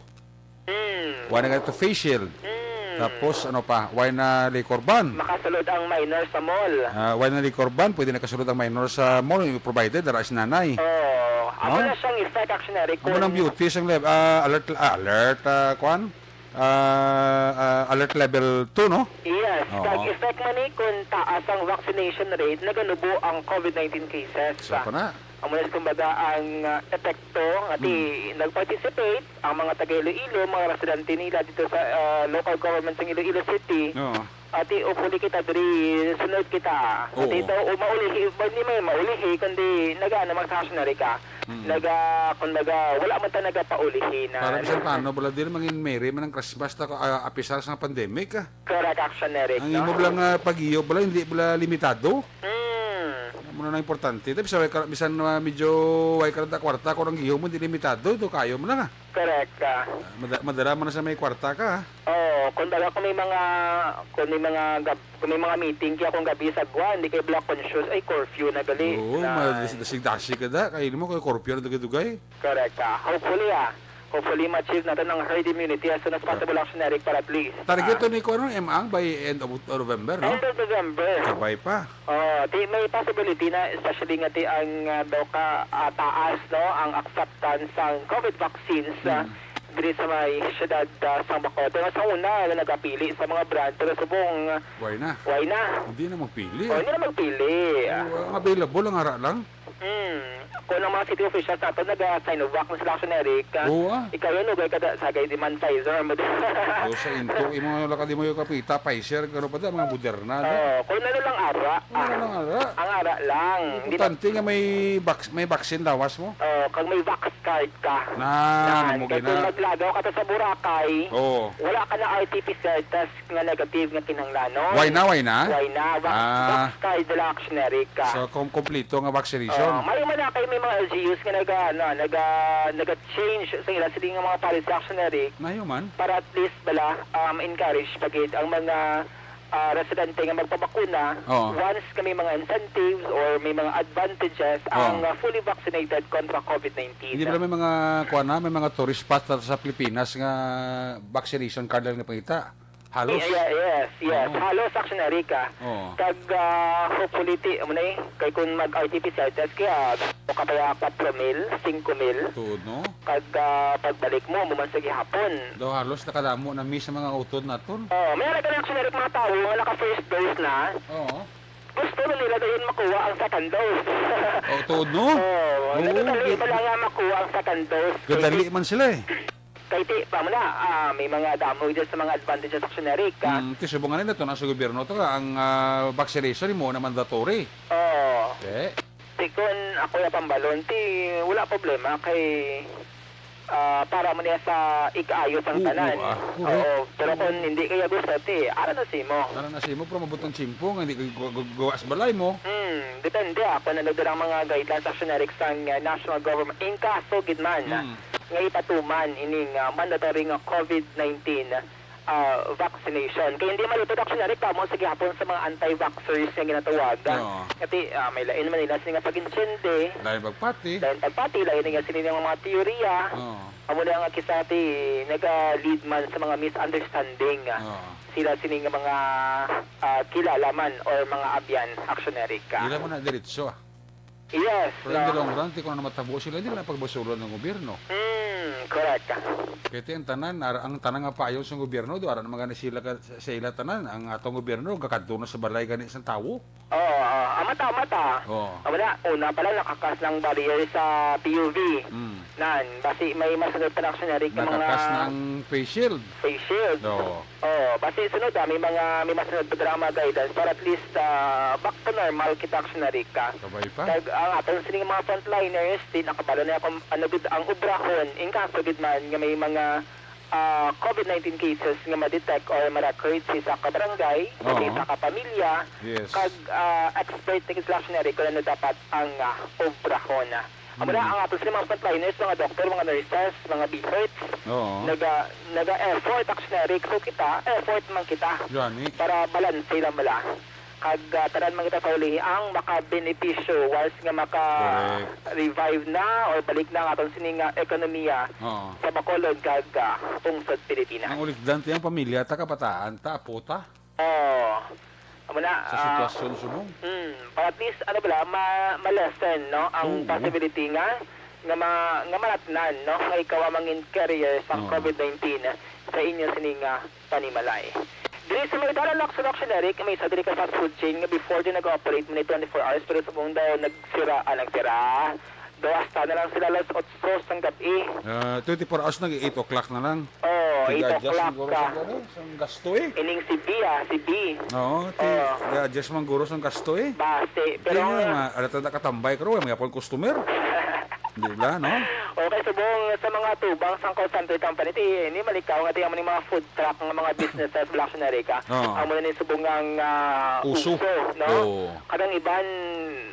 Hmm. Why na ganito face shield? Hmm. Tapos, ano pa, why na liquor ban? Makasulod ang minor sa mall. Ah, why na liquor ban? Pwede na kasulod ang minor sa mall, provided dara si nanay. Oh, amo No? na siyang effect, Action Eric, Amo kung nang beauty siyang lev-, ah, alert, ah, alert, ah, kwan? Ah, ah, alert level two, no? Yes, Oo. kag effect man ni kung taas ang vaccination rate, naganubo ang covid nineteen cases. So, pa na. Amo na, kumbaga, ang, ah, epekto nga ti Hmm. nag-participate ang mga taga Iloilo, mga residente nila dito sa, ah, local government sa Iloilo City. Oo. Ati, hopefully kita diri, sunod kita. Oo. Ati, ito, o maulihi, hindi may maulihi, kundi nag-ano, mag-stationary ka. Mm. Naga, kumbaga, wala man ta nagapaulihi na Para bisan paano, bala, di na mangin merry man ang Christmas ta, ah, apisar sa pandemic, ah. Correct, Action Eric, Ang no? imo bala nga pag-iyo bala, hindi bala limitado. Hmm. Muna na importante. Ito, bisan way ka, bisan, ah, medyo way ka na kwarta, kung ang gihom mo, di limitado, ito kayo mo lang, ah. Correct, ah. Ah, mada-, madala mo na sa may kwarta ka, ah. Oo, kung baga, kung may mga, kung may mga gab-, kung may mga meeting, kaya kung gabi sa gwan, di kayo black conscious, ay, curfew na gali. Oo, na madasig-dasig ka da, kayo mo, kay curfew na dugay-dugay. Correct, ah. Hopefully, ah. Hopefully, ma-achieve natin ang herd immunity as soon as Ah. possible, Action Eric, para at least, Target ah, to ni, kuwan, no, M Ang by end of November, no? End of November. Sabay pa. Oh, di, may possibility na, especially nga di ang, ah, daw ka, ah, taas, no, ang acceptance sang COVID vaccines, ah, Mm. diri sa may siyudad, ah, sang Bacolod. Pero sa una, nga nagapili sa mga brand, pero subong, ah, Why na? Why na? Hindi na magpili. Oh, hindi na magpili. Oh, ang available, ang ara lang. Hmm. Kung ang mga city officials nato naga-Sinovac na sila, Action Eric, ah, Oo, ah. Ikaw yan, ugay ka da, sagay di man Pfizer, mo. So, sa into, imo lang ka di mo yung kapita, Pfizer, ano pa da, mga Moderna, no? Oo, kung ano lang ara, Ano ah, lang ara? Ang ara lang. Hindi na Importante nga may vac-, may vaccine lawas mo. Oo, kag may vax card ka. Na, Yan. Ano mo Kaya kung gina- maglagaw ka ta sa Boracay, Oo. wala ka na R T P C R test nga negative nga kinahanglanon. Why na, why na? Why na? Vax, Ah. vax card nila, Action Eric, ah. So, kom-, kompleto nga vaccination. Oo, may man na kayo may mga L G Us nga naga-, ano, naga-, naga-change sa ila sila nga mga policy, Action Eric. Mayo man. Para at least bala, um, encourage pa gid ang mga, ah, residente nga magpabakuna Oo. once nga may mga incentives or may mga advantages Oo. ang, ah, fully vaccinated kontra COVID nineteen. Hindi pala may mga, kuwan na, may mga tourist spots sa Pilipinas nga vaccination card lang napangita. Halos. Ye-, yes, yes. Oo. Halos, Action Eric, ah. Oo. Kag, ah, hopefully, ti-, amo na eh. Kay kung mag-R T P C R test, kaya, o kapaya, kwatro mil, singko mil. Tuod, no? Kag, ah, pagbalik mo, mo man sa gihapon. Daw halos nakadamo na mi sa mga utod naton. Oh, may ara ka na, Action Eric, mga tawo nga naka-first dose na. Oo. Gusto na nila dayon makuha ang second dose. Oh, tuod, no? Oh, Oo, nagkadali kay pala nga makuha ang second dose. Kadali man sila, eh. Kay ti, pa mo na, ah, may mga damo dyan sa mga advantages, Action Eric, ah. Mm, ti, subong nga nila to na sa gobyerno to, ang, ah, vaccination mo na mandatory. Oo. Eh? Ti, kun ako ya pambalon, ti, wala problema kay, ah, para mo niya sa ikaayo sang Oo, tanan. Ah, correct. Oo, pero kung hindi kaya gusto, ti, ara na simo. Ara na simo, pero mabutang tsimpo nga hindi gu-, gu-, gu-, gawas balay mo. Hmm, depende, ah, kung ano dalang mga guidelines, Action Eric, sang, ah, national government. In kaso gid man, Hmm. nga ipatuman ining, ah, mandatory nga COVID nineteen, ah, vaccination. Kaya hindi malipod, Action Eric, kamo sa gihapon sa mga anti-vaxxers nga ginatawag, ah. Oo. Kasi, ah, may lain man nila sila nga pag-intindi. Lain pagpati. Lain pagpati, lain nga sila nga mga teorya. Oo. Amo na nga kisa ti naga-lead man sa mga misunderstanding, ah. Oo. Sila sini nga mga, ah, kilala man or mga abyan, Action Eric, ah. Dila man na diretso, ah. Yes, Pero in the no. long run, ti kung ano matabo sila, di na pagbasulon ng gobyerno. Hmm, correct. Kaya ti ang tanan, ara-, ang tanan nga payo sa gobyerno, do, ara naman gani sila ka, sa ila tanan, ang atong gobyerno, gakadto na sa balay gani sa tawo. Oo, oo. Ah, mata, mata. Oo. Ah, wala. Una pa lang, nakakas ng barrier sa P U V. Hmm. Nan, basi may masunod pa na, Action Eric, nga mga Nakakas ng face shield. Face shield. Oo. Oh, basi sunod, ah, may mga, may masunod pa dira nga mga guidance para at least, ah, back to normal kita, Action Eric, ah. Kabay pa. Kag ang aton sining mga frontliners, di nakabalo na kung ano gid ang obrahon, in kaso gid man nga may mga, ah, COVID nineteen cases nga ma-detect or ma-record sa isa ka barangay, sa Oo. isa ka pamilya, Yes. kag, ah, expert na gid sila, Action Eric, kung ano dapat ang, ah, obrahon, ah. Amo na Mm. ang ato sila mga frontliners, mga doktor, mga nurses, mga B H Rs. Oo. Naga-, naga-effort, Action Eric. So kita, effort man kita Gani. para balanse lang bala. Kag, ah, tanan man kita sa uli ang makabenepisyo once nga Correct. maka-revive na or balik na ang aton sining, ah, ekonomiya Oo. sa Bacolod kag, ah, pungsod Pilipinas. Ang ulikdan ti ang pamilya, ta kabataan, ta apo ta. Oh, amo na, Sa ah, sitwasyon subong. Hmm, para at least, ano bala, ma-, ma-lessen, no, ang Oo. possibility nga, nga ma-, nga maratnan, no, nga ikaw ang mangin carrier sa Oo. COVID nineteen sa inyo sining, ah, panimalay. Diri sa may dalan, Action, Action Eric, may isa diri ka fast food chain nga before din nag-operate mo ni twenty-four hours, pero subong daw nagsira, ah, nagsira. Gawas ta na lang sila alas otso sang gab-i. Ah, twenty-four hours, nag eight o'clock na lang. Oh, eight Nag-adjust o'clock siguro ka. Sa, ano, sa gasto, eh. Ining si B, ah, si B. Oo, ti-, Oh. nag-adjust man guro sa gasto, eh. Basi, Di pero nga, ma-, alat na katambay ka ro, may apon customer. Di ba, no? Okay, subong sa mga tubang sang call center company, ti, ini malikaw nga ti amo ni mga food truck nga mga businesses, Black America. Oo. Amo na ni subong nga, ah, Uso. Uso, no? Oo. Kadang iban,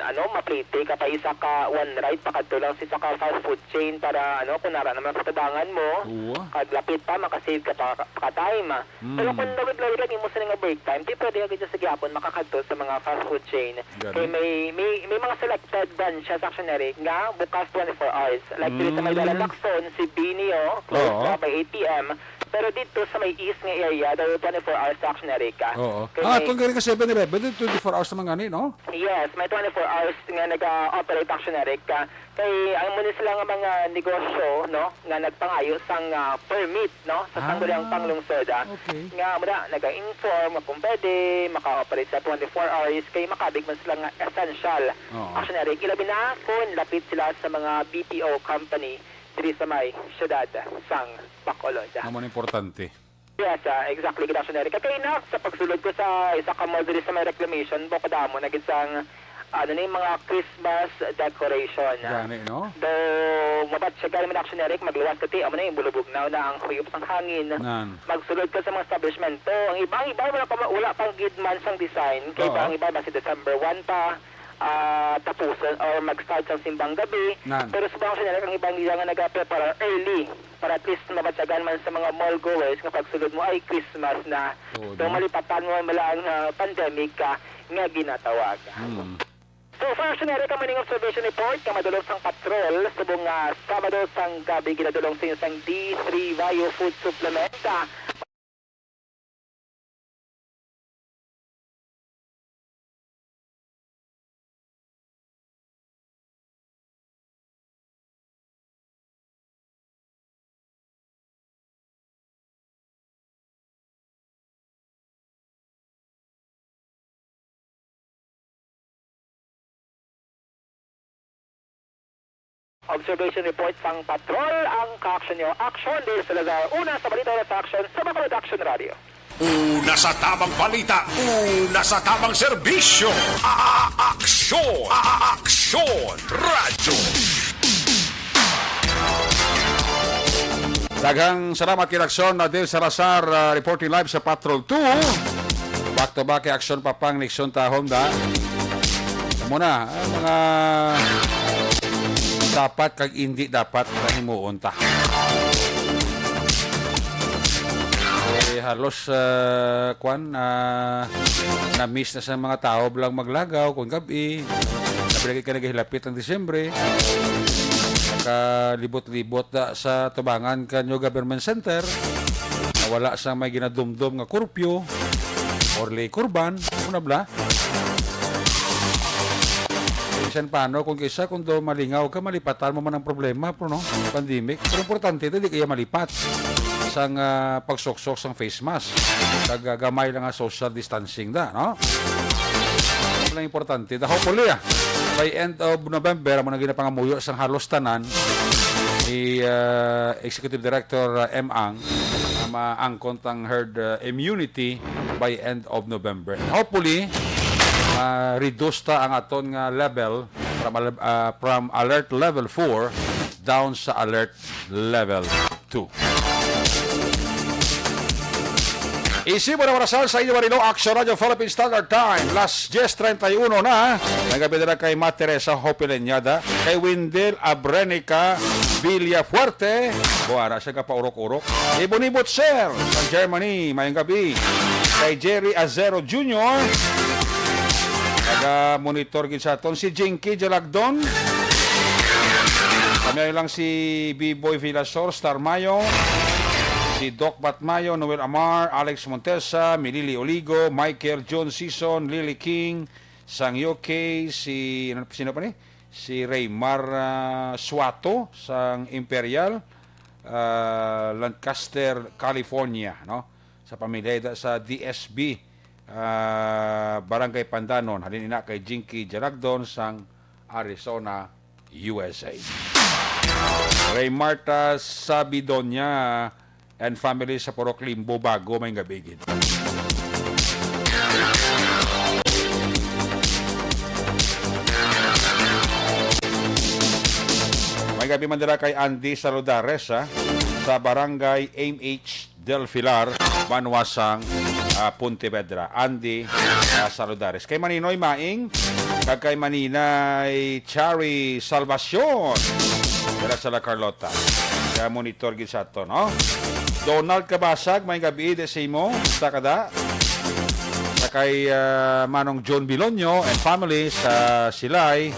ano, maplete ka pa isa ka one ride, pakadto lang sa isa ka fast food chain para, ano, kung nara naman sa tubangan mo, Uwa. kag lapit pa, makasave ka pa, pa ka time. Mm. Pero kung lawig-lawig lang imo sini nga break time, ti pwede ka gid sa gihapon makakadto sa mga fast food chain. Gani? Kay may, may, may mga selected branches actually nga bukas twenty-four hours. Like, dito sa may Mm. Lalac-son, si Binio, close Oo. na by eight p m. Pero dito sa may east nga area, daw twenty-four hours actually ka. Oo. Kay Ah, may itong gani ka Seven Eleven, twenty-four hours naman gani, no? Yes, may twenty-four hours nga nag-operate actually ka. Kay ang muna sila nga mga negosyo, no, nga nagpangayo sang, ah, permit, no, sa Ah, sangguniang panglungsod, ah, okay. nga muna nag-inform nga kung pwede maka-operate sa twenty-four hours kay makabig man sila nga essential. Oo. Actually, ilabi na kung lapit sila sa mga B P O company diri sa may siyudad sang Bacolod. Amo na importante. Yes, ah, exactly, gid, actually, Eric. Kay ina, sa pagsulod ko sa isa ka mall diri sa may Reclamation, bukod amo na gid sang, ano ni, mga Christmas decoration. Gani, no? Do, mabatyagan man, actually, Eric, magluwas ka ti, amo na yung bulubugnaw na ang huyop sang hangin. Nan. Magsulod ka sa mga establishmento. Ang iba, ang iba, wala pa, wala pang gid man sang design. Kay Oo. iba, ang iba, basi December one pa, ah, tapuson or mag-start sang simbang gabi. Nan. Pero subong, actually, Eric, ang iba, ang iba nga nagaprepara early. Para at least mabatyagan man sa mga mall goers nga pagsulod mo ay Christmas na. Oo, So, no? malipatan mo man lang ang, ah, pandemic ka nga ginatawag. Mm. So far, Shinere, kamo ning observation report nga madulong sang patrol subong nga Sabado sang gabi ginadulong sa inyo sang D three Bio Food Supplement. Ah, Observation report sang patrol ang kaaksyon nyo. Aksyon, Dale Salazar. Una sa balita, una sa aksyon sa Bacolod Action Radio. Una sa tamang balita, una sa tamang serbisyo. A-, a-, aksyon, a-, a-, aksyon, radyo. Daghang salamat kay Aksyon na Dale Salazar, ah, reporting live sa Patrol two. Back to back kay Aksyon Papang Nixon Tahom da. Amo na, ah, mga dapat kag hindi dapat na himuon ta. Eh, halos, ah, kwan, ah, na-miss na sa mga tao lang maglagaw kung gab-i. Sabi lagi ka nagahilapit ang Disyembre. Nakalibot-libot da sa tubangan ka New Government Center. Nawala sa may ginadumdom nga curfew or lay kurban. Una bla. Bisan paano, kung kisa, kung do malingaw ka, malipatan mo man ang problema, pero no, pandemic. Pero importante, di kaya malipat sang, ah, pagsuksok sang face mask. Kag, ah, gamay lang nga social distancing da, no? Wala importante. Da, hopefully, ah, by end of November, amo na ginapangamuyo sang halos tanan ni, ah, Executive Director, ah, M Ang, na maangkon tang herd, ah, immunity by end of November. Hopefully, ma-reduce ta ang aton nga level from al-, ah, from alert level four down sa alert level two. Isip mo na marasal sa inyo marino, Action Radio Philippine Standard Time. Las diez treinta y uno na. Nagabi na kay Ma Teresa Hopileñada, kay Windel Abrenica Villafuerte. Buwara siya kapaurok-urok. Ibon ni Butcher sa Germany, mayong gabi. Kay Jerry Azero Junior, taga-monitor gid sa aton. Si Jinky Jalagdon. Kami lang si B-Boy Villasor, Star Mayo, si Doc Batmayo, Noel Amar, Alex Montesa, Milili Oligo, Michael John Season, Lily King, sang U K, si, ano, sino pa ni? Si Raymar, ah, Suato, sang Imperial, ah, Lancaster, California, no? Sa pamilya ida sa D S B, ah, Barangay Pandanon, halin ina kay Jinky Jaragdon sang Arizona, U S A. Ray Marta Sabidonia and family sa Purok Limbo, Bago, may gabi gid. Kami man dira kay Andy Saludares, ha, sa Barangay M H Del Pilar, banwa sang, ah, Pontevedra. Andy, ah, Saludares. Kay Maninoy Maing, kag kay Maninay Chari Salvacion. Dira sa La Carlota. Kaya monitor gid sa ato, no? Donald Kabasag, may gabi, di sa imo. Sa kada. Sa kay, ah, Manong John Bilonyo and family sa Silay.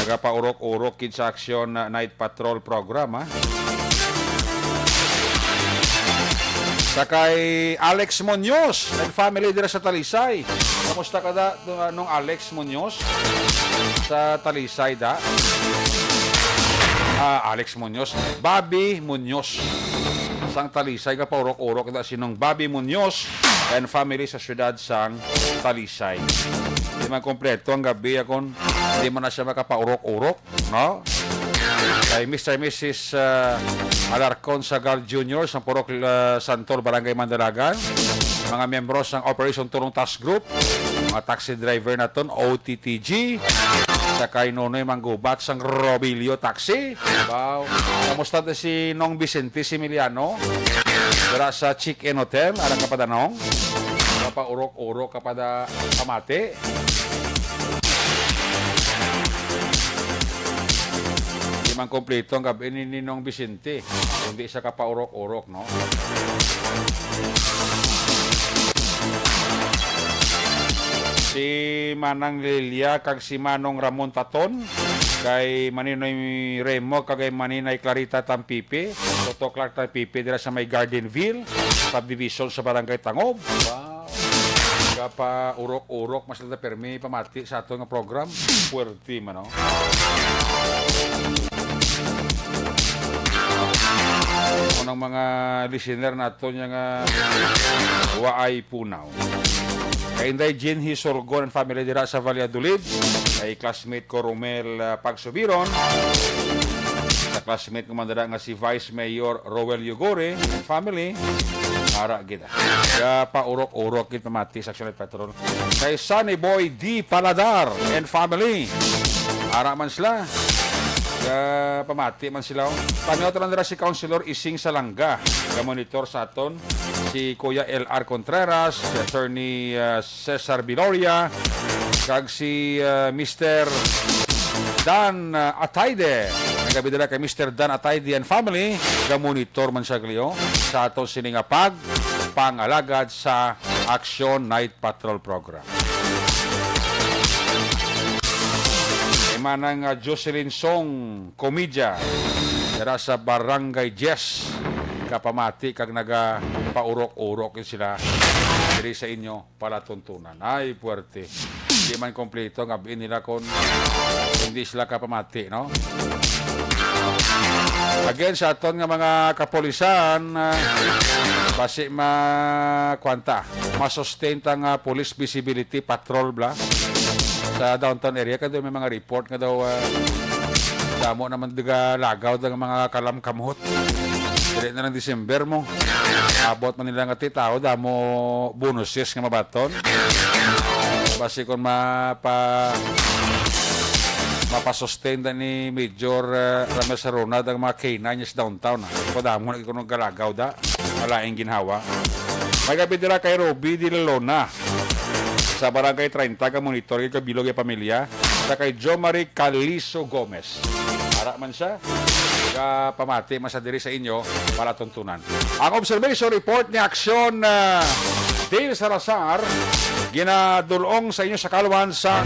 Nagapaurok-urok gid sa Aksyon, ah, Night Patrol program, ha? Sa kay Alex Munoz and family dira sa Talisay. Kamusta ka da, Nong Alex Munoz? Sa Talisay da? Ah, Alex Munoz. Bobby Munoz. Sang Talisay, gapaurok-urok da si Nong Bobby Munoz and family sa siyudad sang Talisay. Di man kompleto ang gabi, akon di man na siya makapaurok-urok, no? Kay Mister and Missus, ah, Alarcon Sagal Junior sang Purok, ah, Santol, Barangay Mandalagan, mga miyembro sang Operation Tulong Task Group, mga taxi driver naton, O T T G, sa kay Nonoy Manggubat sang Robilio Taxi. Wow. Kamusta na si Nong Vicente Similiano? Dira sa Chick Inn Hotel, arang kapadanong. Kapaurok-urok, kapada pamati. Di man kompleto ang gabi ni Ninong Vicente, kundi sa kapaurok-urok, no? Si Manang Lilia kag si Manong Ramon Taton, kay Maninoy Remo, kag kay Maninay Clarita Tampipi, Toto Clark Tampipi, dira sa may Gardenville Subdivision sa Barangay Tangob. Wow. Gapaurok-urok, mas lada permi pamati sa ato nga program. Puwerte man, no? Unang mga listener nato niya nga waay punaw. Kay Inday Jean Hisorgon and family dira sa Valladolid. Kay classmate ko Romel, ah, Pagsubiron. Sa classmate ko man dira nga si Vice Mayor Roel Yugore and family. Ara gid, ah. Kaya paurok-urok gid pamati sa Action Night Patrol. Kay Sunny Boy D Paladar and family. Ara man sila. Kaya pamati man sila, oh. Tanaw tanan dira si Councilor Ising Salanga. Kaya monitor sa aton si Kuya L R Contreras, si Attorney, ah, Cesar Viloria, kag si, ah, Mister Dan, ah, Ataide. Ang gabi dira kay Mister Dan Ataide and family, ga-monitor man siya, Cleo, sa aton sini nga pag pangalagad sa Action Night Patrol Program. Kay Manang, ah, Jocelyn Song Comedya, dira sa Barangay Jess, kapamati kag nagapaurok-urok sila diri sa inyo palatuntunan. Ay, puwerte. Di man kompleto ang abi nila kung hindi sila kapamati, no? Again, sa aton nga mga kapulisan, ah, basi ma-, kwanta, ma-sustain ta nga police visibility patrol bla sa downtown area. Kaya may mga report nga daw, ah, damo naman diga lagaw daw nga mga kalamkamot. Dili na lang December mo. Abot man nila nga ti tao, damo bonuses nga mabaton. Basi kung mapa-, mapa-sustain da ni Major, eh, Ramirez Arona ang mga K nine niya sa downtown, ah. Padamo na kuno galagaw da. Malaing ginhawa. May gabi dira kay Ruby Dilalona. Sa Barangay treinta, ka monitor, kay kabilog kay pamilya. Sa kay Jo Marie Caliso Gomez. Ara man siya. Ga pamati man sa diri sa inyo, palatuntunan. Ang observation report ni Aksyon, ah, Dale Salazar, ginadulong sa inyo sa kalwan sa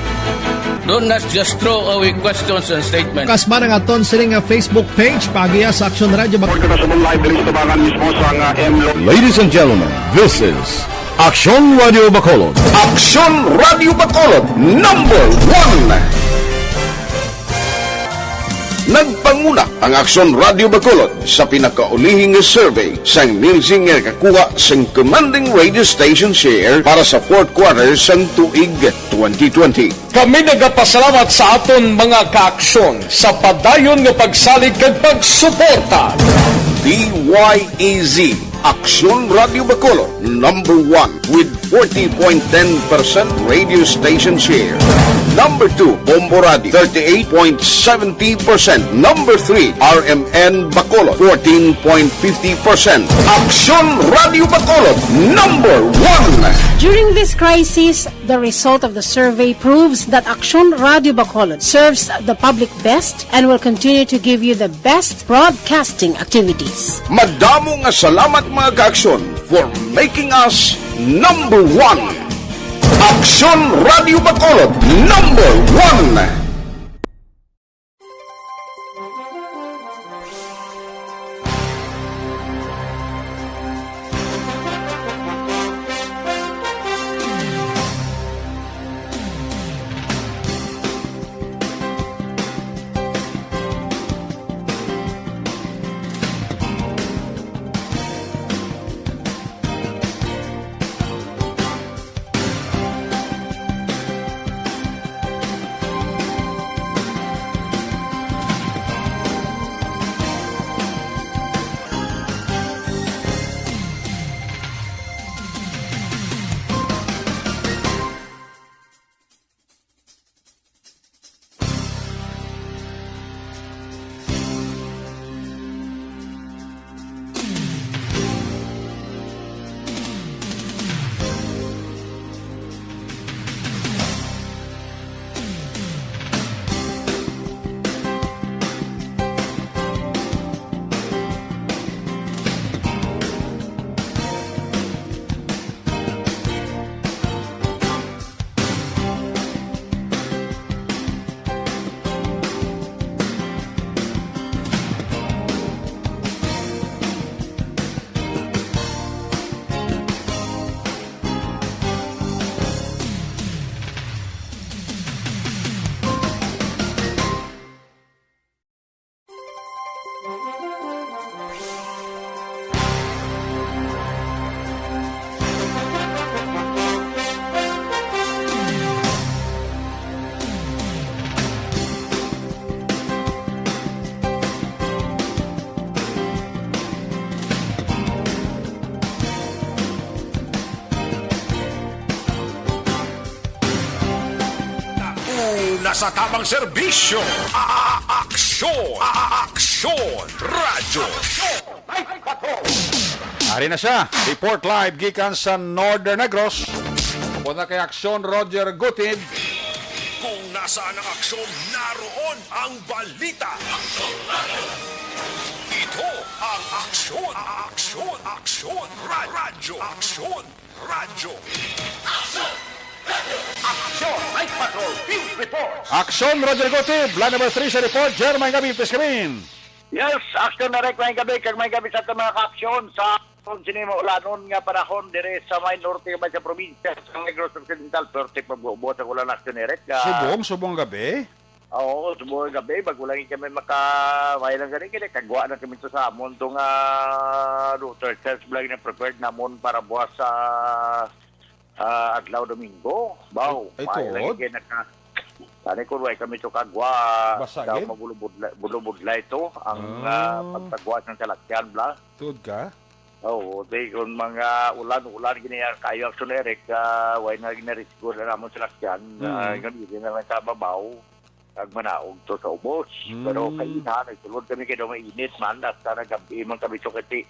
Don't not just throw away questions and statements. Kasma ang aton sini nga Facebook page, paagiya sa Aksyon Radio Bac- Report kita sa live diri sa tubangan mismo sa nga M Lo- Ladies and gentlemen, this is Aksyon Radio Bacolod. Aksyon Radio Bacolod, number one. Nagpanguna ang Aksyon Radio Bacolod sa pinakaulihing survey sang Nielsen nga nakakuha sang commanding radio station share para sa fourth quarter sang tuig twenty twenty. Kami nagapasalamat sa aton mga kaaksyon sa padayon nga pagsalig kag pagsuporta. D Y E Z, Aksyon Radio Bacolod, number one with forty point ten percent radio station share. Number two, Bombo Radio, thirty-eight point seventy percent. Number three, R M N Bacolod, fourteen point fifty percent. Aksyon Radio Bacolod, number one. During this crisis, the result of the survey proves that Aksyon Radio Bacolod serves the public best and will continue to give you the best broadcasting activities. Madamo nga salamat, mga kaaksyon, for making us number one. Aksyon Radio Bacolod, number one. Una sa tamang serbisyo, a-, a-, aksyon, a-, a-, aksyon, radyo. Ari na siya, report live gikan sa Northern Negros. Punta kay Aksyon, Roger Gutib. Kung nasaan ang aksyon, naroon ang balita. Ito ang Aksyon, Aksyon, Aksyon, Ra-, Radyo Aksyon. Radyo. Aksyon, Night Patrol, Field Report. Aksyon, Roger Gutib, line number three sa report. Jer, maayong gabi, please come in. Yes, Aksyon Direct, maayong gabi, kag maayong gabi sa aton mga kaaksyon sa kung sini mo ulanon nga panahon dire sa may norte nga sa probinsya sa Negros Occidental. Perti pagbubuhat ang ulan, Aksyon Direct. Ah, subong, subong gabi. Oo, subong gabi, bago lang kami maka-, may lang gani, kini kagwa na kami to sa amon to nga rotor shells lang na prepared namon para buwas sa, ah, adlaw Domingo. Baw, ay, may lang tuod? Kini naka-, tani ko, way kami to kagwa, basa daw gid? Mabulubudla-, bulubudlay to, ang, ah, ah, pagtagwa sang salakyan, bla. Tuod ka? Oo, di, kung mga ulan-ulan, gini, ah, kayo, Aksyon Direct, ah, way na ginarisgo na namon salakyan, ah, mm, gamitin na lang sa babaw. Kag manaog to sa ubos. Mm. Pero kaina, nagsulod kami kay daw mainit man, hasta nagab-i man kami to kasi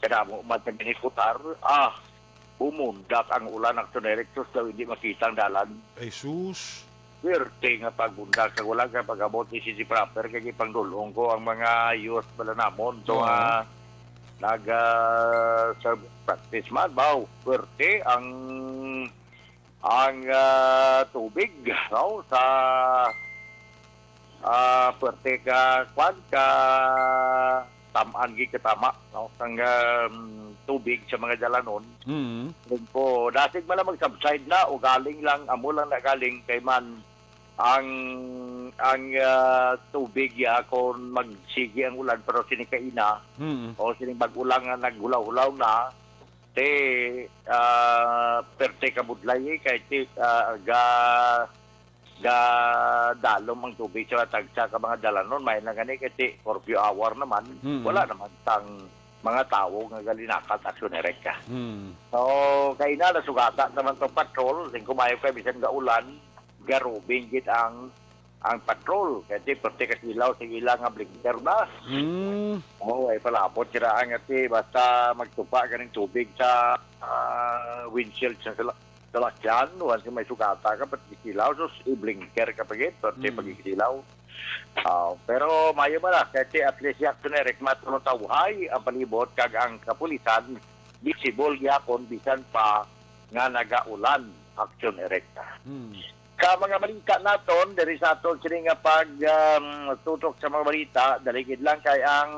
kadamo man sa ginikutar. Ah, bumundak ang ulan, Aksyon Direct, sus, daw hindi makita ang dalan. Ay, sus. Swerte nga pagbundak, kag wala ka pag-abot ni City Proper, kay gipangdulong ko ang mga youth bala namon. To, oo, ah, nag, ah, sa practice man, baw, swerte ang ang, ah, tubig, no, sa, ah, puwerte ka, kwan, ka tam-an gid katama, no, sang, um, tubig sa mga dalanon. Mm. Yun po, dasig man lang mag-subside na, o galing lang, amo lang na galing, kay man, ang, ang, ah, tubig ya, kung magsigi ang ulan, pero sini kaina, mm, o sining bag-o lang nga naghulaw-hulaw na, Ti, ah, perte ka budlay, eh, kay ti, ah, ga-, gadalom ang tubig sa tagsa ka mga dalanon. May na gani kay ti curfew hour naman. Mm. Wala naman sang mga tawo nga gali nakat, Aksyon Eric. Hmm. So, kay na, nasugata naman to patrol, sing kumayo kay bisan gaulan, garubing gid ang, ang patrol. Kay di, perte kasilaw sa ila nga blinker ba? Hmm. Oo, ay palabot sila ang ati, basta magtupa ganing tubig sa, ah, windshield sa sala-, salakyan, once may sugata ka, pati silaw, sus, i-blinker ka pa gid, perte Mm. pagigsilaw. Ah, pero mayo ba na, kay at least yak to na, Eric, matulong-tawhay ang palibot, kag ang kapulisan, visible gyapon, bisan pa nga nagaulan, Aksyon Eric. Hmm. Sa mga balita naton, diri sa aton sini nga pag, um, tutok sa mga balita, daligid lang kay ang,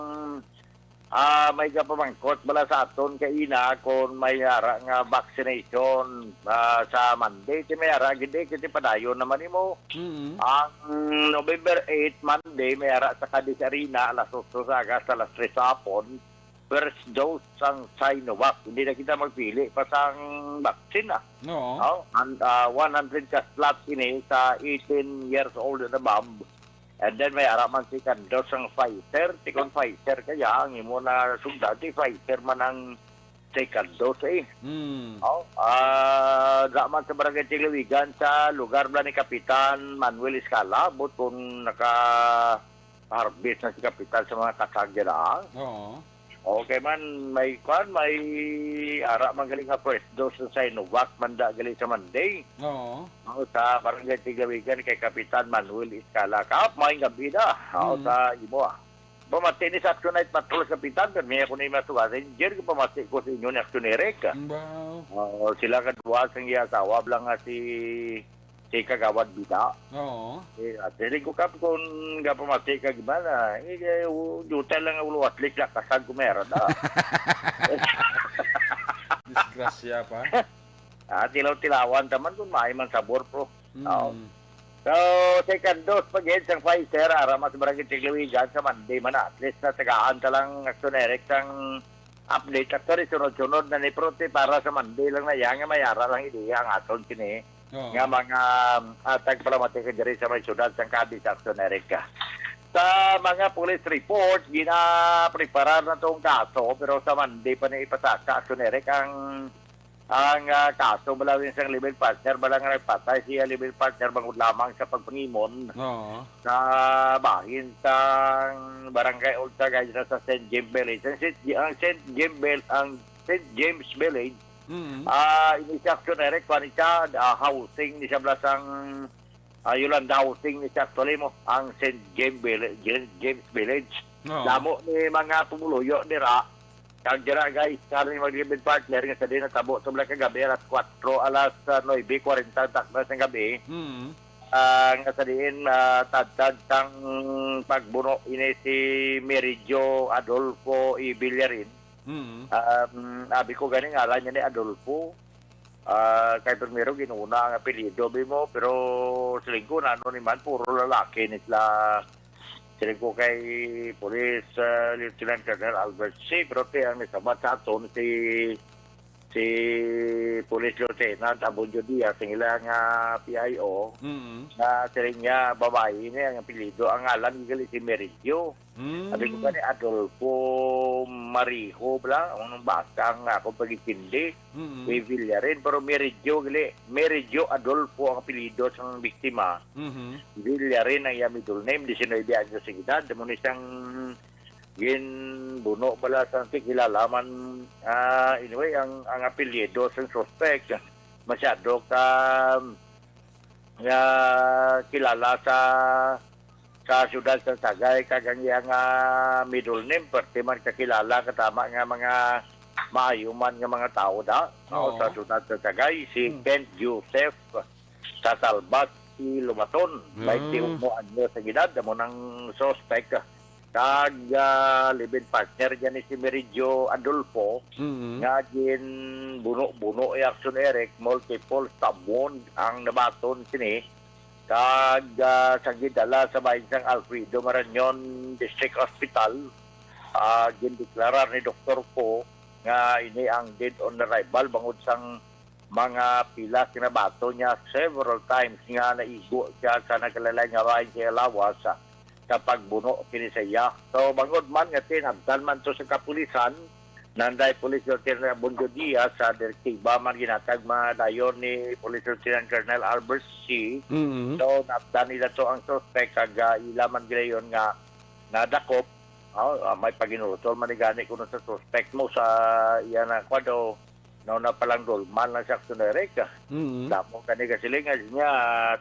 ah, may gapamangkot bala sa aton kaina kung may ara nga vaccination, ah, sa Monday. Ti may ara gid, eh, kay ti padayon naman nimo. Mm. Ang November eight, Monday, may ara sa Cadiz Arena, alas otso sa aga hasta alas tres sa hapon, first dose sang Sinovac. Hindi na kita magpili pa sang vaccine, ah. Oo. Oh, an-, ah, one hundred ka slot ini sa eighteen years old and above. And then may ara man second dose sang Pfizer. Ti kon Pfizer kaya ang imo na sugdan, ti Pfizer man ang second dose, eh. Hmm. Oh, ah, da man sa Barangay Tiglawigan, sa lugar bala ni Kapitan Manuel Escala, but kung naka-harvest na si Kapitan sa mga kasag dira, ah. Oo. Okay man, may kwan, may ara man gali nga first dose sa Sinovac man da gali sa Monday. Oo. Oh, sa Barangay Tiglawigan kay Kapitan Manuel Escala. Kap, may gabi na. Oh, Mm. sa imo, ah. Pamati ni sa Action Night Patrol, Kapitan, pero may ako na yung masuga sa inyo, pamati ko sa inyo ni Action Eric. Wow. Oh, sila kadwa sang iya asawa lang nga si, si Kagawad Bida. Oo. Eh, at dili ko kap kung gapamati ka gimana. Eh, eh, u-, duta lang ang ulo at least nakasag ko meron na. Disgrasya pa. Ah, tilaw-tilawan taman kung maay man sabor, pro. Mm. Oo. So, second dose pa gid sang Pfizer, ara mas Barangay Tiglawigan sa Monday man, at least natagaan ta lang, Action Eric, sang update. Actually, sunod-sunod na ni, pero ti para sa Monday lang na yan, nga may ara lang ideya ang aton kini. Oo. Nga mga, ah, tagpalamati ka diri sa may syudad sang Cadiz, Action Eric. Sa mga police report, ginapreparar na tong kaso, pero sa Monday pa ni ipasaka, Action Eric, ang, ang, ah, kaso bala sang live-in partner, bala nga nagpatay siya live-in partner bangod lamang sa pagpangimon Oo. sa bahin sang Barangay Old Sagay sa Saint James Village. Ang Saint, ang Saint James Vil-, ang Saint James Village, Mm. ah, ini si Action Eric, kuwan ni siya, ah, housing ni siya bala sang, ah, Yolanda Housing ni siya actually mo, ang Saint James Village, Saint James Village. Oo. Damo ni mga pumuluyo nira. Kag dira, guys, sa aming mag-live-in partner, nga sa din natabo to bala kagabi, alas kwatro, alas, ah, nuebe kwarenta ang takna sang gabi. Mm. Ah, nga sa diin, ah, tadtad sang pagbuno ini si Meridio Adolfo E. Villarin. Mm. Um, abi ko gani ngalan niya ni Adolfo. Ah, kay primero ginuna ang apelyido, bi mo, pero siling ko, nano ni man, puro lalaki ni sila. Siling ko kay Police, ah, Lieutenant Colonel Albert C., pero ti ang nisabat sa aton si, si Police Lieutenant Abundio Diaz, ang ila nga P I O, Mm. nga siling niya, babae ni ang apelyido, ang ngalan gali si Meridio. Mm. Abi ko gani, Adolfo Mariho bala, ang basa ang akong pag-intindi. Mm. Kay Villarin, pero Meridio gali, Meridio Adolfo ang apelyido sang biktima. Mhm. Villarin ang iya middle name, diecinuebe anyos ang edad. Amo ni siyang ginbuno bala sa kilala man, ah, anyway, ang, ang apelyido sang suspect, masyado ka nga kilala sa, sa siyudad sa Sagay, kag ang iya nga middle name, pwerte man kakilala, katama nga mga maayo man nga mga tawo da, no, Oo. sa siyudad sa Sagay, si Hmm. Kent Joseph Sasalbat, si Lumaton, Mm. baynte uno anyos ang edad, amo nang suspect. Kag, ah, live-in partner niya ni si Meridio Adolfo, Mm. nga ginbuno-buno ni Action Eric, multiple stab wound ang nabaton sini. Kag, ah, sa gidala sa bahin sang Alfredo Marañon District Hospital, ah, gindeklarar ni Doktor Ko nga ini ang dead on arrival bangod sang mga pilas nga nabaton niya several times nga naigo siya sa nagkalain-lain nga bahin sa iya lawas. sa pagbuno kini sa iya. So, bangod man nga tinabtan man to sa kapulisan, nanday Police Lieutenant Abundio Diaz sa direktiba man ginatag madayon ni Police Lieutenant Colonel Albert C. Mm-hmm. So, naabtan nila to ang suspect kag, ah, ila man gilayon nga nadakop. Oh, ah, may paginulotol man ni gani kuno sa suspect mo sa iya na kwado. No, napalanggol man lang sa aksyon, Eric. Mm-hmm. Damo gani kasiling nga niya,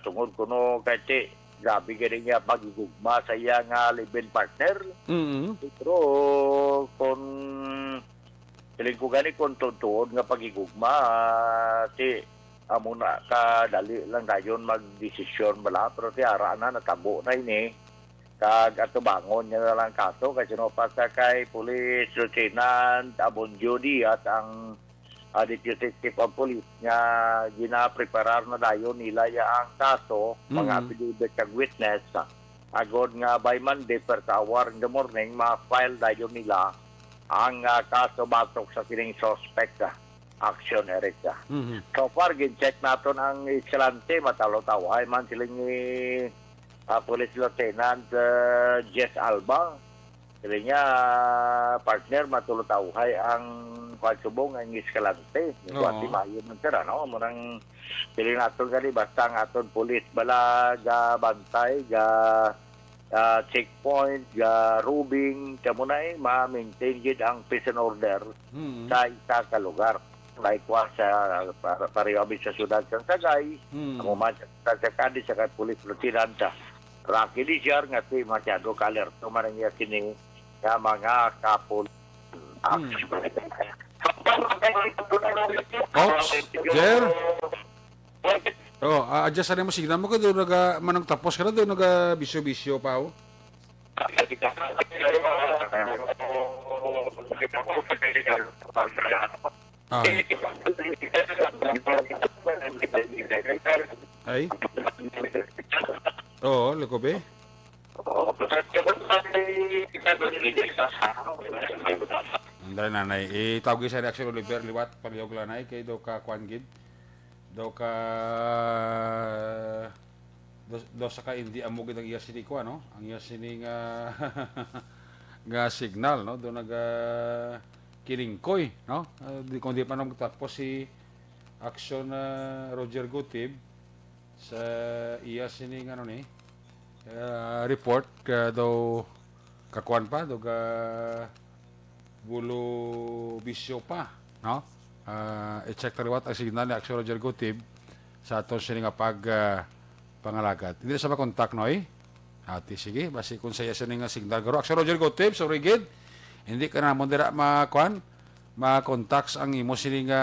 tungod kuno kay ti, grabe gani niya pagigugma sa iya nga live-in partner. Mm-hmm. Pero kung siling ko gani kung tuod-tuod nga pagigugma, ah, ti, amo na kadali lang dayon magdesisyon bala, pero ti ara na, natabo na ini. Kag atubangon niya na lang kaso kay sino pa sa kay Police Lieutenant Abundio Diaz ang, ah, Deputy Chief of Police nga ginapreparar na dayon nila ya ang kaso, mga Mm. affidavit kag witness, ah, agod nga by Monday, first hour in the morning, ma-file dayon nila ang, ah, kaso batok sa kining suspect, ah, action, Eric, ah. Mhm. So far, gin-check naton ang Escalante, matalo-tawhay man siling ni, ah, Police Lieutenant, ah, Jess Alba. Siling niya, partner, matalo-tawhay ang kuwan subong ang Escalante. Ni Oo. Kuwati maayo man, sir, ano? Murang siling naton gani, basta ang aton police bala, ga bantay, ga, ah, checkpoint, ga roving, kamo na eh, ma-maintain gid ang peace and order Mm. sa isa ka lugar. Likewise, sa, para, pareho abi sa siyudad sa Sagay, Mm. amo man sa siyudad sa Cadiz, sa kay Police Lieutenant, ah, Rocky Lisiar, nga ti masyado ka alerto man ang iya sini nga mga kapul-, Mm. Ops, Jer? Oh, ah, adjust na mo signal mo kay daw naga, manang tapos ka na daw naga bisyo-bisyo pa, oh. Ay. Ay. Oo, lukob eh. Ang dali, nanay. Itawag sa ni Axel Oliver liwat, palihog, lanay, kay daw ka kuan gid. Daw ka, daw, daw sa ka hindi amo gid ang iya sini kuan, no? Ang iya sini nga, nga signal, no? Daw naga kilingkoy, no? Ah, di, kung di pa na magtapos si action, ah, Roger Gutib sa iya sini nga, ano ni, ah, report, ka daw kakuan pa, daw ka bulo bisyo pa, no? Ah, i-check ta liwat ang signal ni Action Roger Gutib sa aton sini nga pag, ah, pangalagad. Hindi sa makontak, Noy? Ati, sige, basi kung sa iya sini nga signal. Garo, Action Roger Gutib, sorry gid. Hindi ka namon dira ma-, kuan, ma-contacts ang imo sini nga,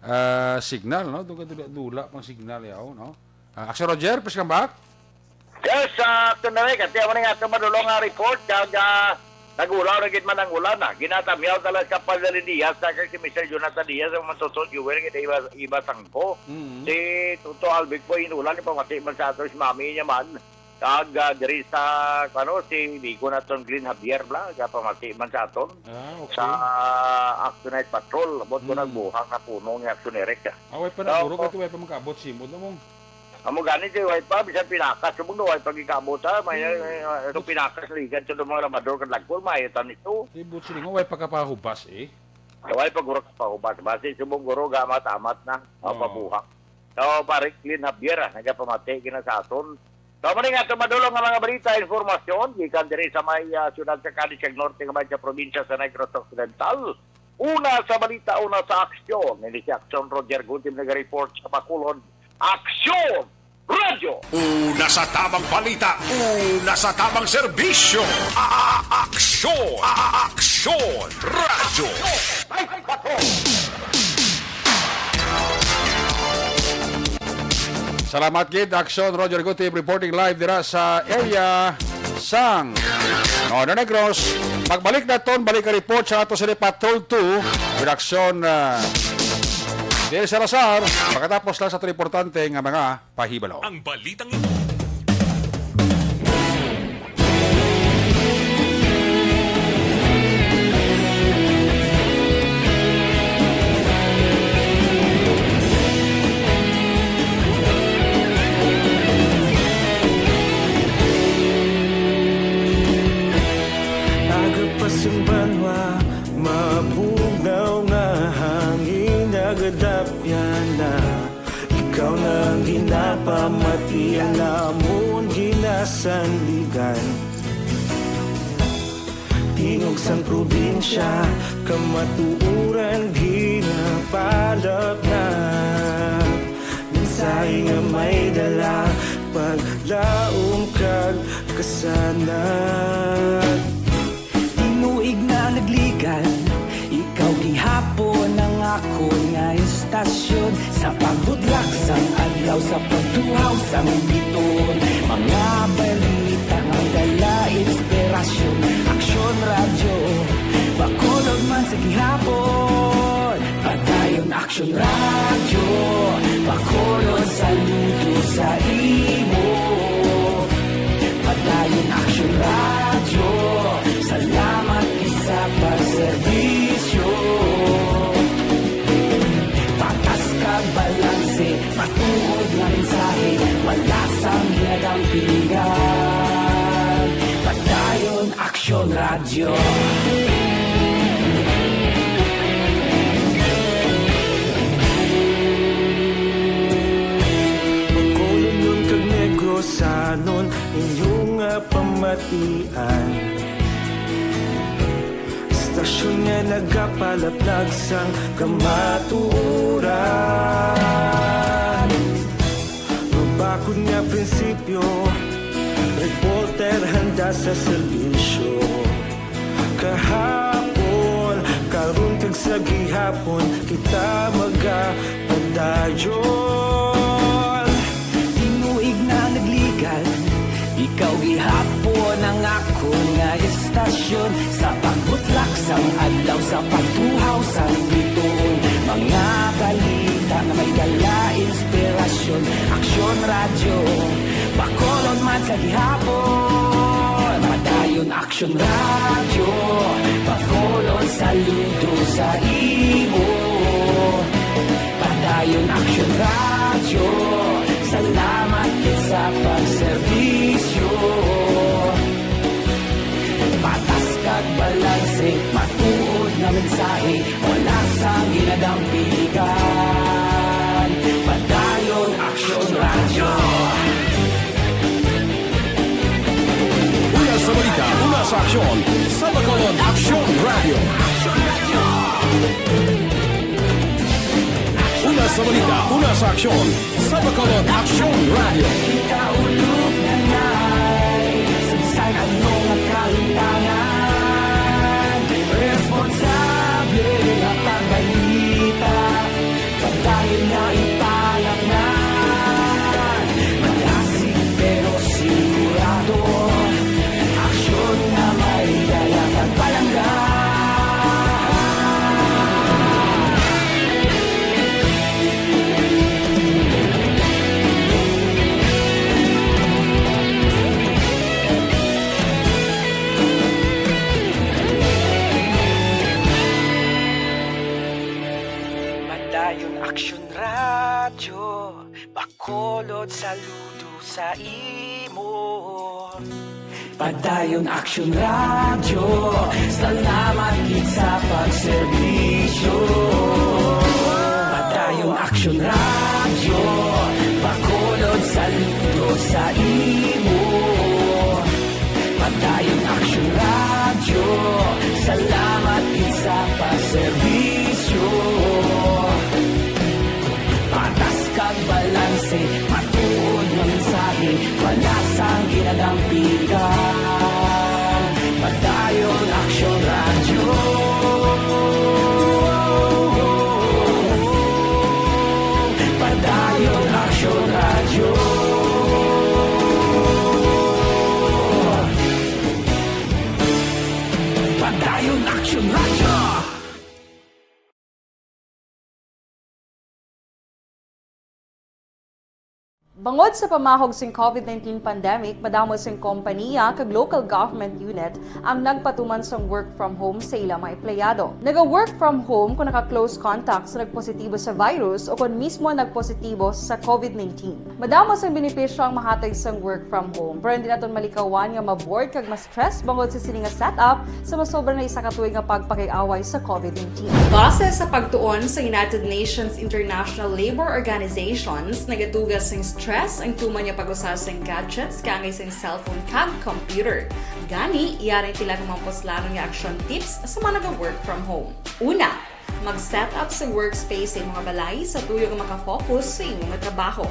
ah, signal, no? Dula-dula pang signal yaw, no? Ah, Action Roger, please come back. Yes, ah, Action Direk, ati amo ni nga ato madulong nga report, kag, ah, nag-ulaw na gid man ang ulan, ah. Ginatamyaw tala sa Kapal Dali Diaz, sa kay si Mister Jonathan Diaz, ang mansuso, Jewel, kita iba, iba sangko. Mm. Si Toto Albic po, inulan, ni pamati man sa ato, si Mami niya man. Kag, ah, diri sa, ano, si Bigo naton Glenn Javier, bla, ga pamati man sa aton. Ah, okay. Sa Action Night Patrol, abot ko Mm. nagbuhang na puno nga Action Direk, ah. Away pa na, So, guro, kay way pa makaabot, simod na mo. Amo gani, di, way pa, bisan pinakas, subong no, way pa gikabot, ha? May, Hmm. may, may, itong pinakas, ligan sa mga labador, kag lagkol, may tan ito. Di, but siling, way pa kapahubas, eh. Way pa guro kapahubas. Basi, subong guro, gamat-amat na, o, Oo. pabuhak. So, pare, Clean Javier, ah, nagapamati, gina sa aton. So, mali nga, ito madulong nga mga balita, informasyon, gikan diri sa may, ah, siyudad sa Cadiz, sa norte, nga may sa probinsya sa Negros Occidental. Una sa balita, una sa aksyon. Ini si Aksyon Roger Gutib nag-report sa Bacolod. Aksyon! Radyo! Una sa tamang balita, una sa tamang serbisyo. A-, a-, aksyon! A-, a-, aksyon! Radyo! Salamat gid, Aksyon Roger Gutib, reporting live dira sa area sang Northern Negros. Pagbalik naton, balik ang report sa ato sa Patrol two, redaksyon, ah, Del Salazar. Pagkatapos lang sa ato importante nga mga pahibalo. Ang balitang ito. Iya namon ginasandigan. Tingog sang probinsya, kamatuoran ginapalapnag. Mensahe nga may dala, paglaom kag kasanag. Tinuig na nagligan, ikaw gihapon ang akon nga istasyon. Sa pagbudlak sang adlaw, sa pagtuhaw sang bituon, mga balita nga dala inspirasyon. Aksyon Radyo, Bacolod man sa gihapon. Padayon Aksyon Radyo, Bacolod saludo sa imo. Padayon Aksyon Radyo, salamat gid sa pagserbisyo. Patas kag balanse, matuod nga mensahe, wala sang ginadampingan. Padayon Aksyon Radyo. Bacolodnon kag Negrosanon, inyo nga pamatian. Istasyon nga nagapalaplag sang kamatuoran. Mabakod nga prinsipyo, reporter handa sa serbisyo. Kahapon, karon kag sa gihapon, kita magapadayon. Tinuig na nagligan, ikaw gihapon ang akon nga istasyon. Sa pagbutlak sang adlaw, sa pagtuhaw sang bituon, mga balita nga may dala inspirasyon. Aksyon Radyo, Bacolod man sa gihapon. Padayon Aksyon Radyo, Bacolod saludo sa imo. Padayon Aksyon Radyo, salamat gid sa pagserbisyo. Patas kag balanse, matuod nga mensahe, wala sang ginadampigan. Padayon Aksyon Radyo. Una sa balita, una sa aksyon, sa Bacolod Aksyon Radyo. Una sa balita, una sa aksyon, sa Bacolod Aksyon Radyo. Kita ulog na nay, sa bisan ano nga kalimtangan, responsable nga pagbalita, padayon nga ipalamnan. Malasig pero sigurado, aksyon nga may dala kag palangga. Padayon Aksyon Radyo, Bacolod saludo sa imo. Padayon Aksyon Radyo, salamat gid sa pagserbisyo. Padayon Aksyon Radyo, Bacolod saludo sa imo. Padayon Aksyon Radyo, salamat gid sa pagserbisyo. Patas kag balanse, matuod nga mensahe, wala sang ginadampigan. Padayon Aksyon Radyo. Padayon Aksyon Radyo. Padayon Aksyon Radyo. Bangod sa pamahog sing COVID nineteen pandemic, madamo sing kompaniya kag local government unit ang nagpatuman sang work from home sa ila mga empleyado. Naga-work from home kon naka-close contact sa nagpositibo sa virus o kon mismo nagpositibo sa COVID nineteen. Madamo sang benepisyo ang mahatag sang work from home, pero hindi naton malikawan nga ma-bored kag ma-stress bangod sa sini nga setup sa masobra na isa ka tuig nga pagpakig-away sa COVID nineteen. Base sa pagtuon sa United Nations International Labour Organizations, nagatuga sing stress stress ang tuman nga pag-usa sang gadgets kaangay sang cellphone kag computer. Gani, yari ang pila ka mga puslanon nga action tips sa mga naga-work from home. Una, mag-set up sa workspace sa imong balay sa tuyo nga makafocus sa imong trabaho.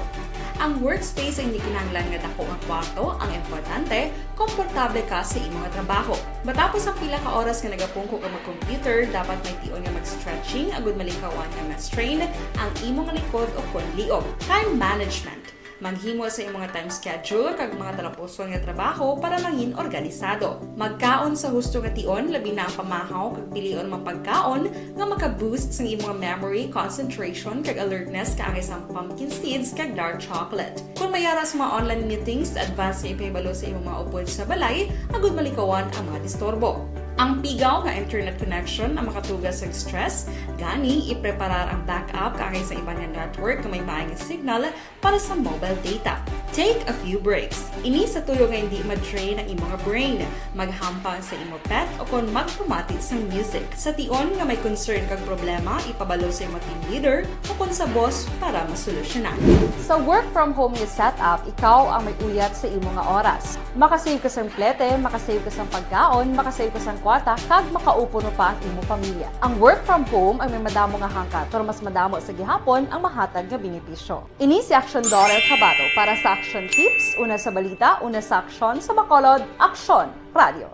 Ang workspace ay hindi kinahanglan nga dako nga kwarto, ang importante, komportable ka sa imong trabaho. Matapos ang pila ka oras nga nagapungko ka mag-computer, dapat may tion nga mag-stretching agud malikawan nga ma-strain ang imong likod o kon liog. Time management. Maghimo sa imong time schedule kag mga talapuson nga trabaho para mangin organisado. Magkaon sa husto nga tion, labi na ang pamahaw kag pilion mga pagkaon nga maka-boost sang imong memory, concentration, kag alertness kaangay sang pumpkin seeds kag dark chocolate. Kung may ara sa mga online meetings, advance nga ipahibalo sa imong mga upod sa balay agud malikawan ang mga disturbo. Ang pigaw nga internet connection ang makatuga sa stress, gani ipreparar ang backup kaangay sa iban nga network nga may maayong signal para sa mobile data. Take a few breaks. Ini sa tuyo nga hindi ma-drain ang imong brain. Maghampang sa imo pet o kon magpamati sang music. Sa tion nga may concern kag problema, ipabalo sa imo team leader o kon sa boss para masolusyonan. Sa work from home nga setup, ikaw ang may uyat sa imo nga oras. Makasave ka sang plete, makasave ka sang pagkaon, makasave ka sang kwarta, kag makaupo pa ang imo pamilya. Ang work from home ay may madamo nga hangkat, pero mas madamo sa gihapon ang mahatag nga benepisyo. Ini si Action Daughter Kabato para sa Action Tips, una sa balita, una sa aksyon, sa Bacolod, Aksyon Radio.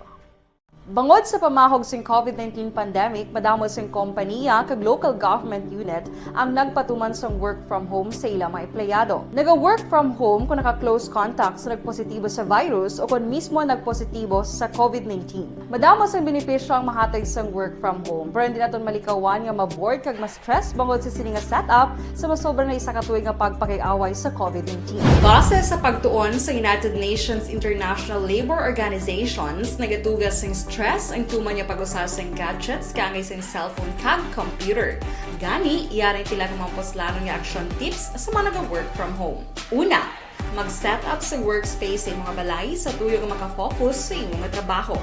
Bangod sa pamahog sing covid nineteen pandemic, madamo sing kompanya kag local government unit ang nagpatuman sang work from home sa ila mga empleyado. Naga-work from home kung naka-close contact sa nagpositibo sa virus o kon mismo nagpositibo sa covid nineteen. Madamo sang benepisyo ang mahatag sang work from home, pero hindi naton malikawan nga ma-bored kag ma-stress bangod sa sini nga setup sa masobra na isa ka tuig nga pagpakig-away sa covid nineteen. Base sa pagtuon sa United Nations International Labour Organizations, nagatuga sing stress ang tuman nga pag-usa sing gadgets kaangay sing cellphone kag computer. Gani, yari ang pila ka mga puslanon nga action tips sa mga naga-work from home. Una, mag-set up sa workspace sa imong balay sa tuyo nga makafocus sa imong trabaho.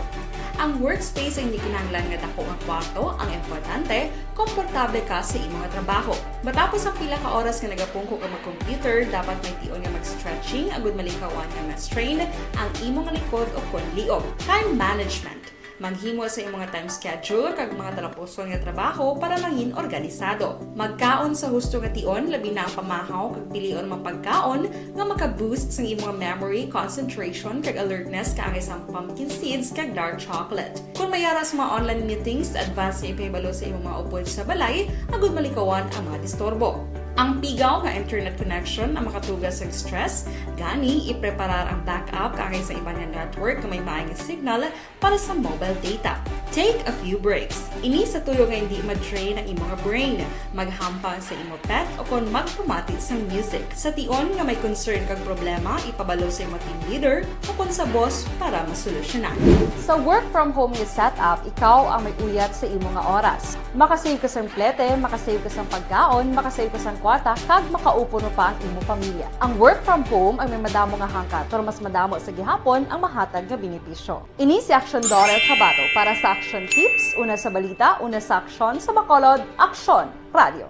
Ang workspace ay hindi kinahanglan nga dako nga kwarto, ang importante, komportable ka sa imong trabaho. Matapos ang pila ka oras nga nagapungko ka mag-computer, dapat may tion nga mag-stretching agud malikawan nga ma-strain ang imong likod o kon liog. Time management. Maghimo sa imong time schedule kag mga talapuson nga trabaho para mangin organisado. Magkaon sa husto nga tion, labi na ang pamahaw kag pilion mga pagkaon nga maka-boost sang imong memory, concentration, kag alertness kaangay sang pumpkin seeds kag dark chocolate. Kung may ara sa mga online meetings, advance nga ipahibalo sa imong mga upod sa balay agud malikawan ang mga disturbo. Ang pigaw nga internet connection ang makatuga sa stress, gani ipreparar ang backup kaangay sa iban nga network nga may maayong signal para sa mobile data. Take a few breaks. Ini sa tuyo nga hindi ma-drain ang imong brain. Maghampang sa imo pet o kon magpamati sang music. Sa tion nga may concern kag problema, ipabalo sa imo team leader o kon sa boss para masolusyonan. Sa work from home nga setup, ikaw ang may uyat sa imo nga oras. Makasave ka sang plete, makasave ka sang pagkaon, makasave ka sang kwarta, kag makaupo pa ang imo pamilya. Ang work from home ay may madamo nga hangkat, pero mas madamo sa gihapon ang mahatag nga benepisyo. Ini si Action Daughter Kabato para sa Action Tips, una sa balita, una sa aksyon, sa Bacolod, Aksyon Radio.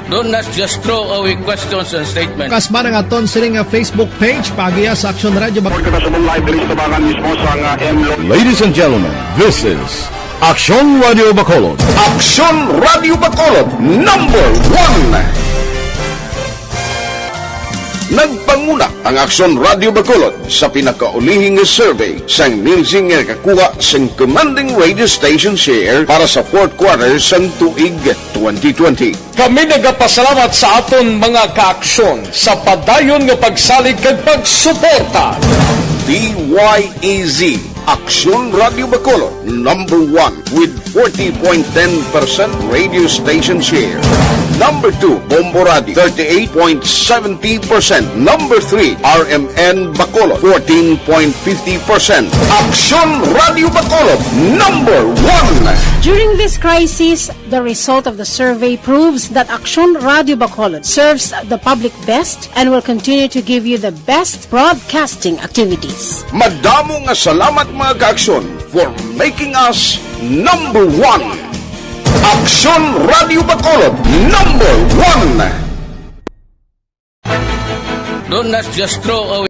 Don't not just throw away questions and statements. Kasba na nga ton sini nga Facebook page, paagiha sa Action Radio Bac- Pagkakasabong live diri sa tabangan mismo sa nga M Lo- Ladies and gentlemen, this is Action Radio Bacolod. Action Radio Bacolod, number one. Nagpanguna ang Aksyon Radio Bacolod sa pinakaulihi nga survey sang Nielsen nga nakakuha sang commanding radio station share para sa fourth quarter sang tuig twenty twenty. Kami nagapasalamat sa aton mga kaaksyon sa padayon nga pagsalig kag pagsuporta. D Y E Z, Aksyon Radio Bacolod, number one with forty point ten percent radio station share. Number two, Bombo Radio, thirty-eight point seventy percent. Number three, R M N Bacolod, fourteen point fifty percent. Aksyon Radio Bacolod, number one. During this crisis, the result of the survey proves that Aksyon Radio Bacolod serves the public best and will continue to give you the best broadcasting activities. Madamo nga salamat, mga kaaksyon, for making us number one. Aksyon Radio Bacolod, number one. Don't not just throw away.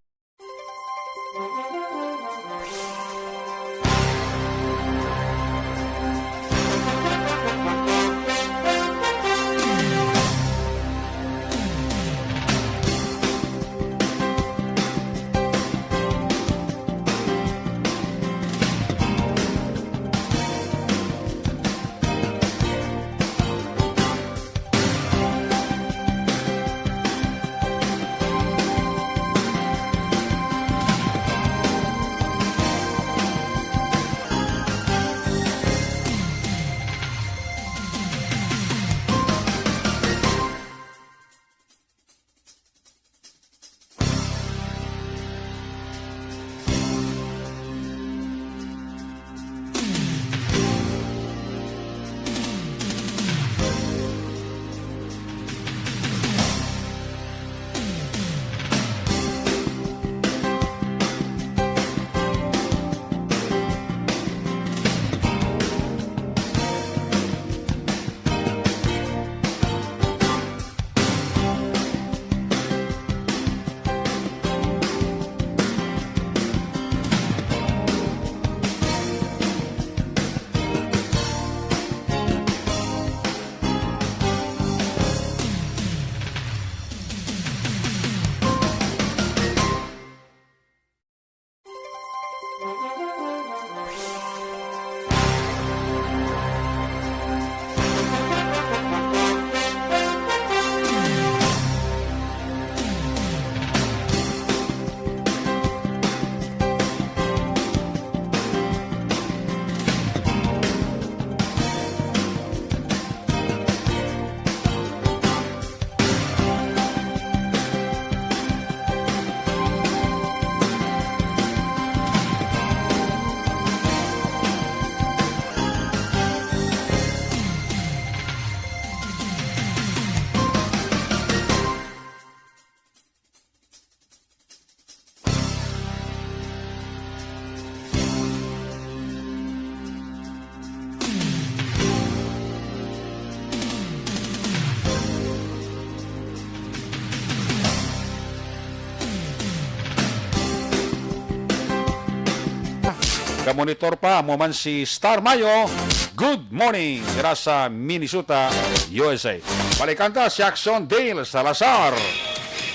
Ka-monitor pa, amo man si Star Mayo. Good morning, dira sa Minnesota, U S A. Balikan ta si Action Dale Salazar.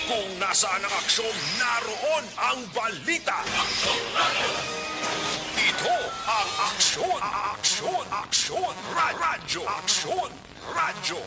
Kung nasaan ang aksyon, naroon ang balita. Ito ang Aksyon, Aksyon, Aksyon, Ra-, Radyo, Aksyon, Radyo.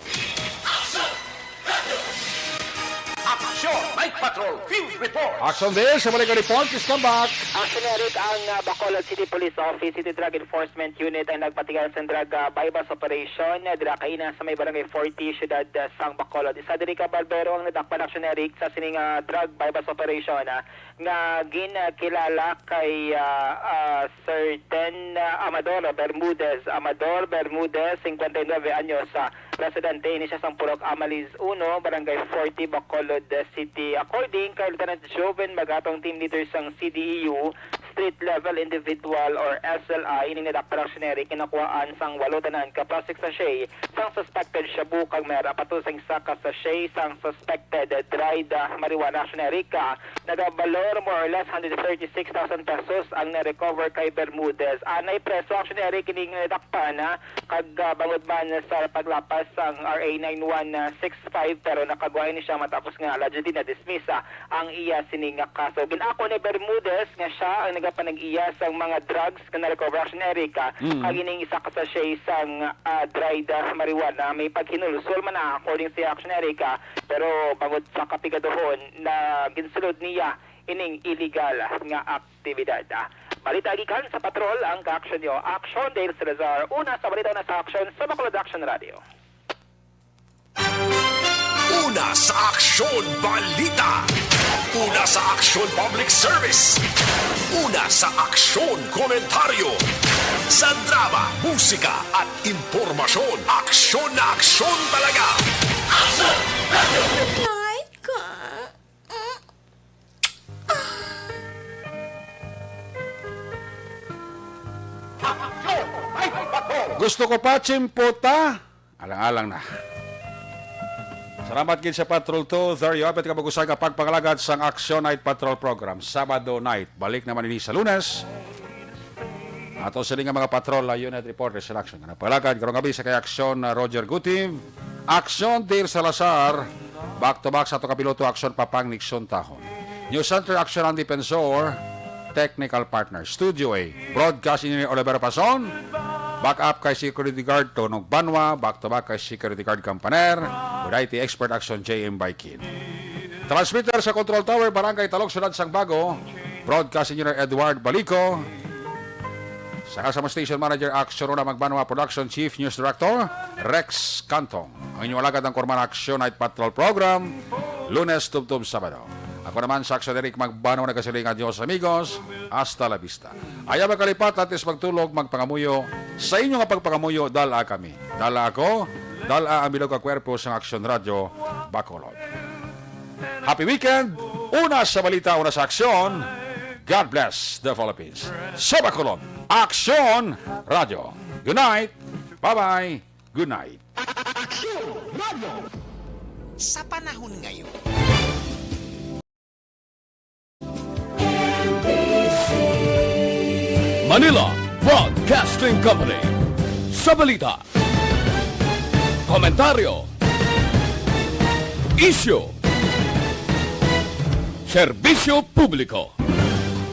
Aksyon! Night Patrol Field Report! Action Dale, sa balik ang report, please come back. Action, Eric, ang, ah, Bacolod City Police Office, City Drug Enforcement Unit ang nagpatigayon sang drug, ah, buy-bust operation, ah, dira kaina sa may Barangay forty, siyudad, ah, sang Bacolod. Isa diri ka barbero ang nadakpan, Action Eric, sa sining, ah, drug buy-bust operation, ah, nga ginkilala kay, ah, ah, Sir Ten, ah, Amador Bermudez. Amador Bermudez, singkwenta y nuebe anyos, ah, residente ini siya sang Purok Amaliz uno, Barangay forty, Bacolod City. According kay Lieutenant Joven Magatong, team leader sang C D E U, Street Level Individual or S L I, ini nadakpan, Action Eric, kinakuhaan sang walo tanan ka plastic sachet sang suspected shabu kag may ara pa to sang isa ka sachet sang suspected dried, ah, marijuana, Action Eric. Nagabalor more or less hundred thirty-six thousand pesos ang na-recover kay Bermudez. Anay preso, Action Eric, kining nadakpan, ah, kag, ah, bangod man sa paglapas sang R A nine one six five, pero nakagwa ini siya matapos nga allegedly na-dismiss, ah, ang iya sini nga kaso. Gin-ako ni Bermudez nga siya ang nagapanag-iya sang mga drugs nga na-recover, Action Eric, ah, Mm. kag ining isa ka sachet sang, ah, dried, ah, marijuana. May paghinulsol man na, according sa Action Eric, ah, pero bangod sa kapigaduhon na ginsulod niya ining illegal nga aktibidad. Ah, balita gikan sa patrol ang ka-action nyo. Action Dale Salazar, una sa balita, una sa action sa Bacolod Action Radio. Una sa aksyon, balita. Una sa aksyon, public service. Una sa aksyon, komentaryo. Sa drama, musika, at impormasyon, aksyon na aksyon talaga. Aksyon! Night ka. Gusto ko pa, chimpota. Alang-alang na. Sa Salamat gid sa Patrol two. There you have it, kabag-usahay nga pagpangalagad sang Action Night Patrol Program. Sabado night. Balik naman ini sa Lunes. Ato sini nga mga patrol, ah, unit reporters in action. Nga nagpalagad karong gabi sa kay Action, ah, Roger Gutim, Action Dale Salazar, back to back sa ato kapiloto, Action Papang Nixon Tahon. News Center, Action Andy Pensor, technical partner. Studio A, broadcast engineer Oliver Pason, backup kay security guard Tonog Banwa, back to back kay security guard Campaner, with I T expert Action J M Baikin. Transmitter sa Control Tower, Barangay Talog, Siyudad sang Bago, broadcast engineer Edward Balico, saka sa mga station manager, Action Rona Magbanwa, production chief, news director, Rex Cantong. Ang inyong alagad ang Korman Action Night Patrol Program, Lunes tubtob Sabado. Ako naman, sa Action Eric Magbanwa, nagasiling, "Adios, amigos. Hasta la vista." Ayaw magkalipat, atis magtulog, magpangamuyo. Sa inyo nga pagpangamuyo, dala kami. Dala ako, dala ang bilog nga kwerpo sang Action Radio Bacolod. Happy weekend! Una sa balita, una sa aksyon. God bless the Philippines. Sa Bacolod, Aksyon Radio. Good night. Bye-bye. Good night. Aksyon Radio. Sa panahon ngayon. Manila Broadcasting Company. Sa balita, komentaryo, isyu, serbisyo publiko.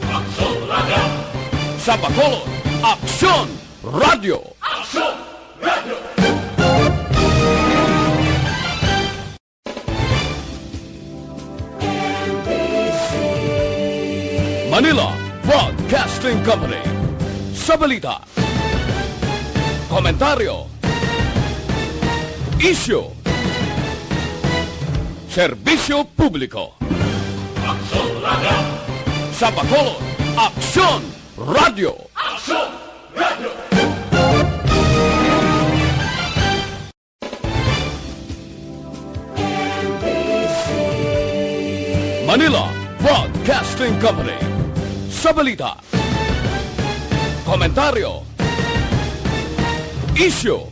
Aksyon Radio. Sa Bacolod, Aksyon Radio. Aksyon Radio. Manila Broadcasting Company. Sa balita, komentaryo, isyu, serbisyo publiko. Aksyon Radio. Sa Bacolod, Aksyon Radio. Aksyon Radio. Manila Broadcasting Company. Sa balita, komentaryo, isyu,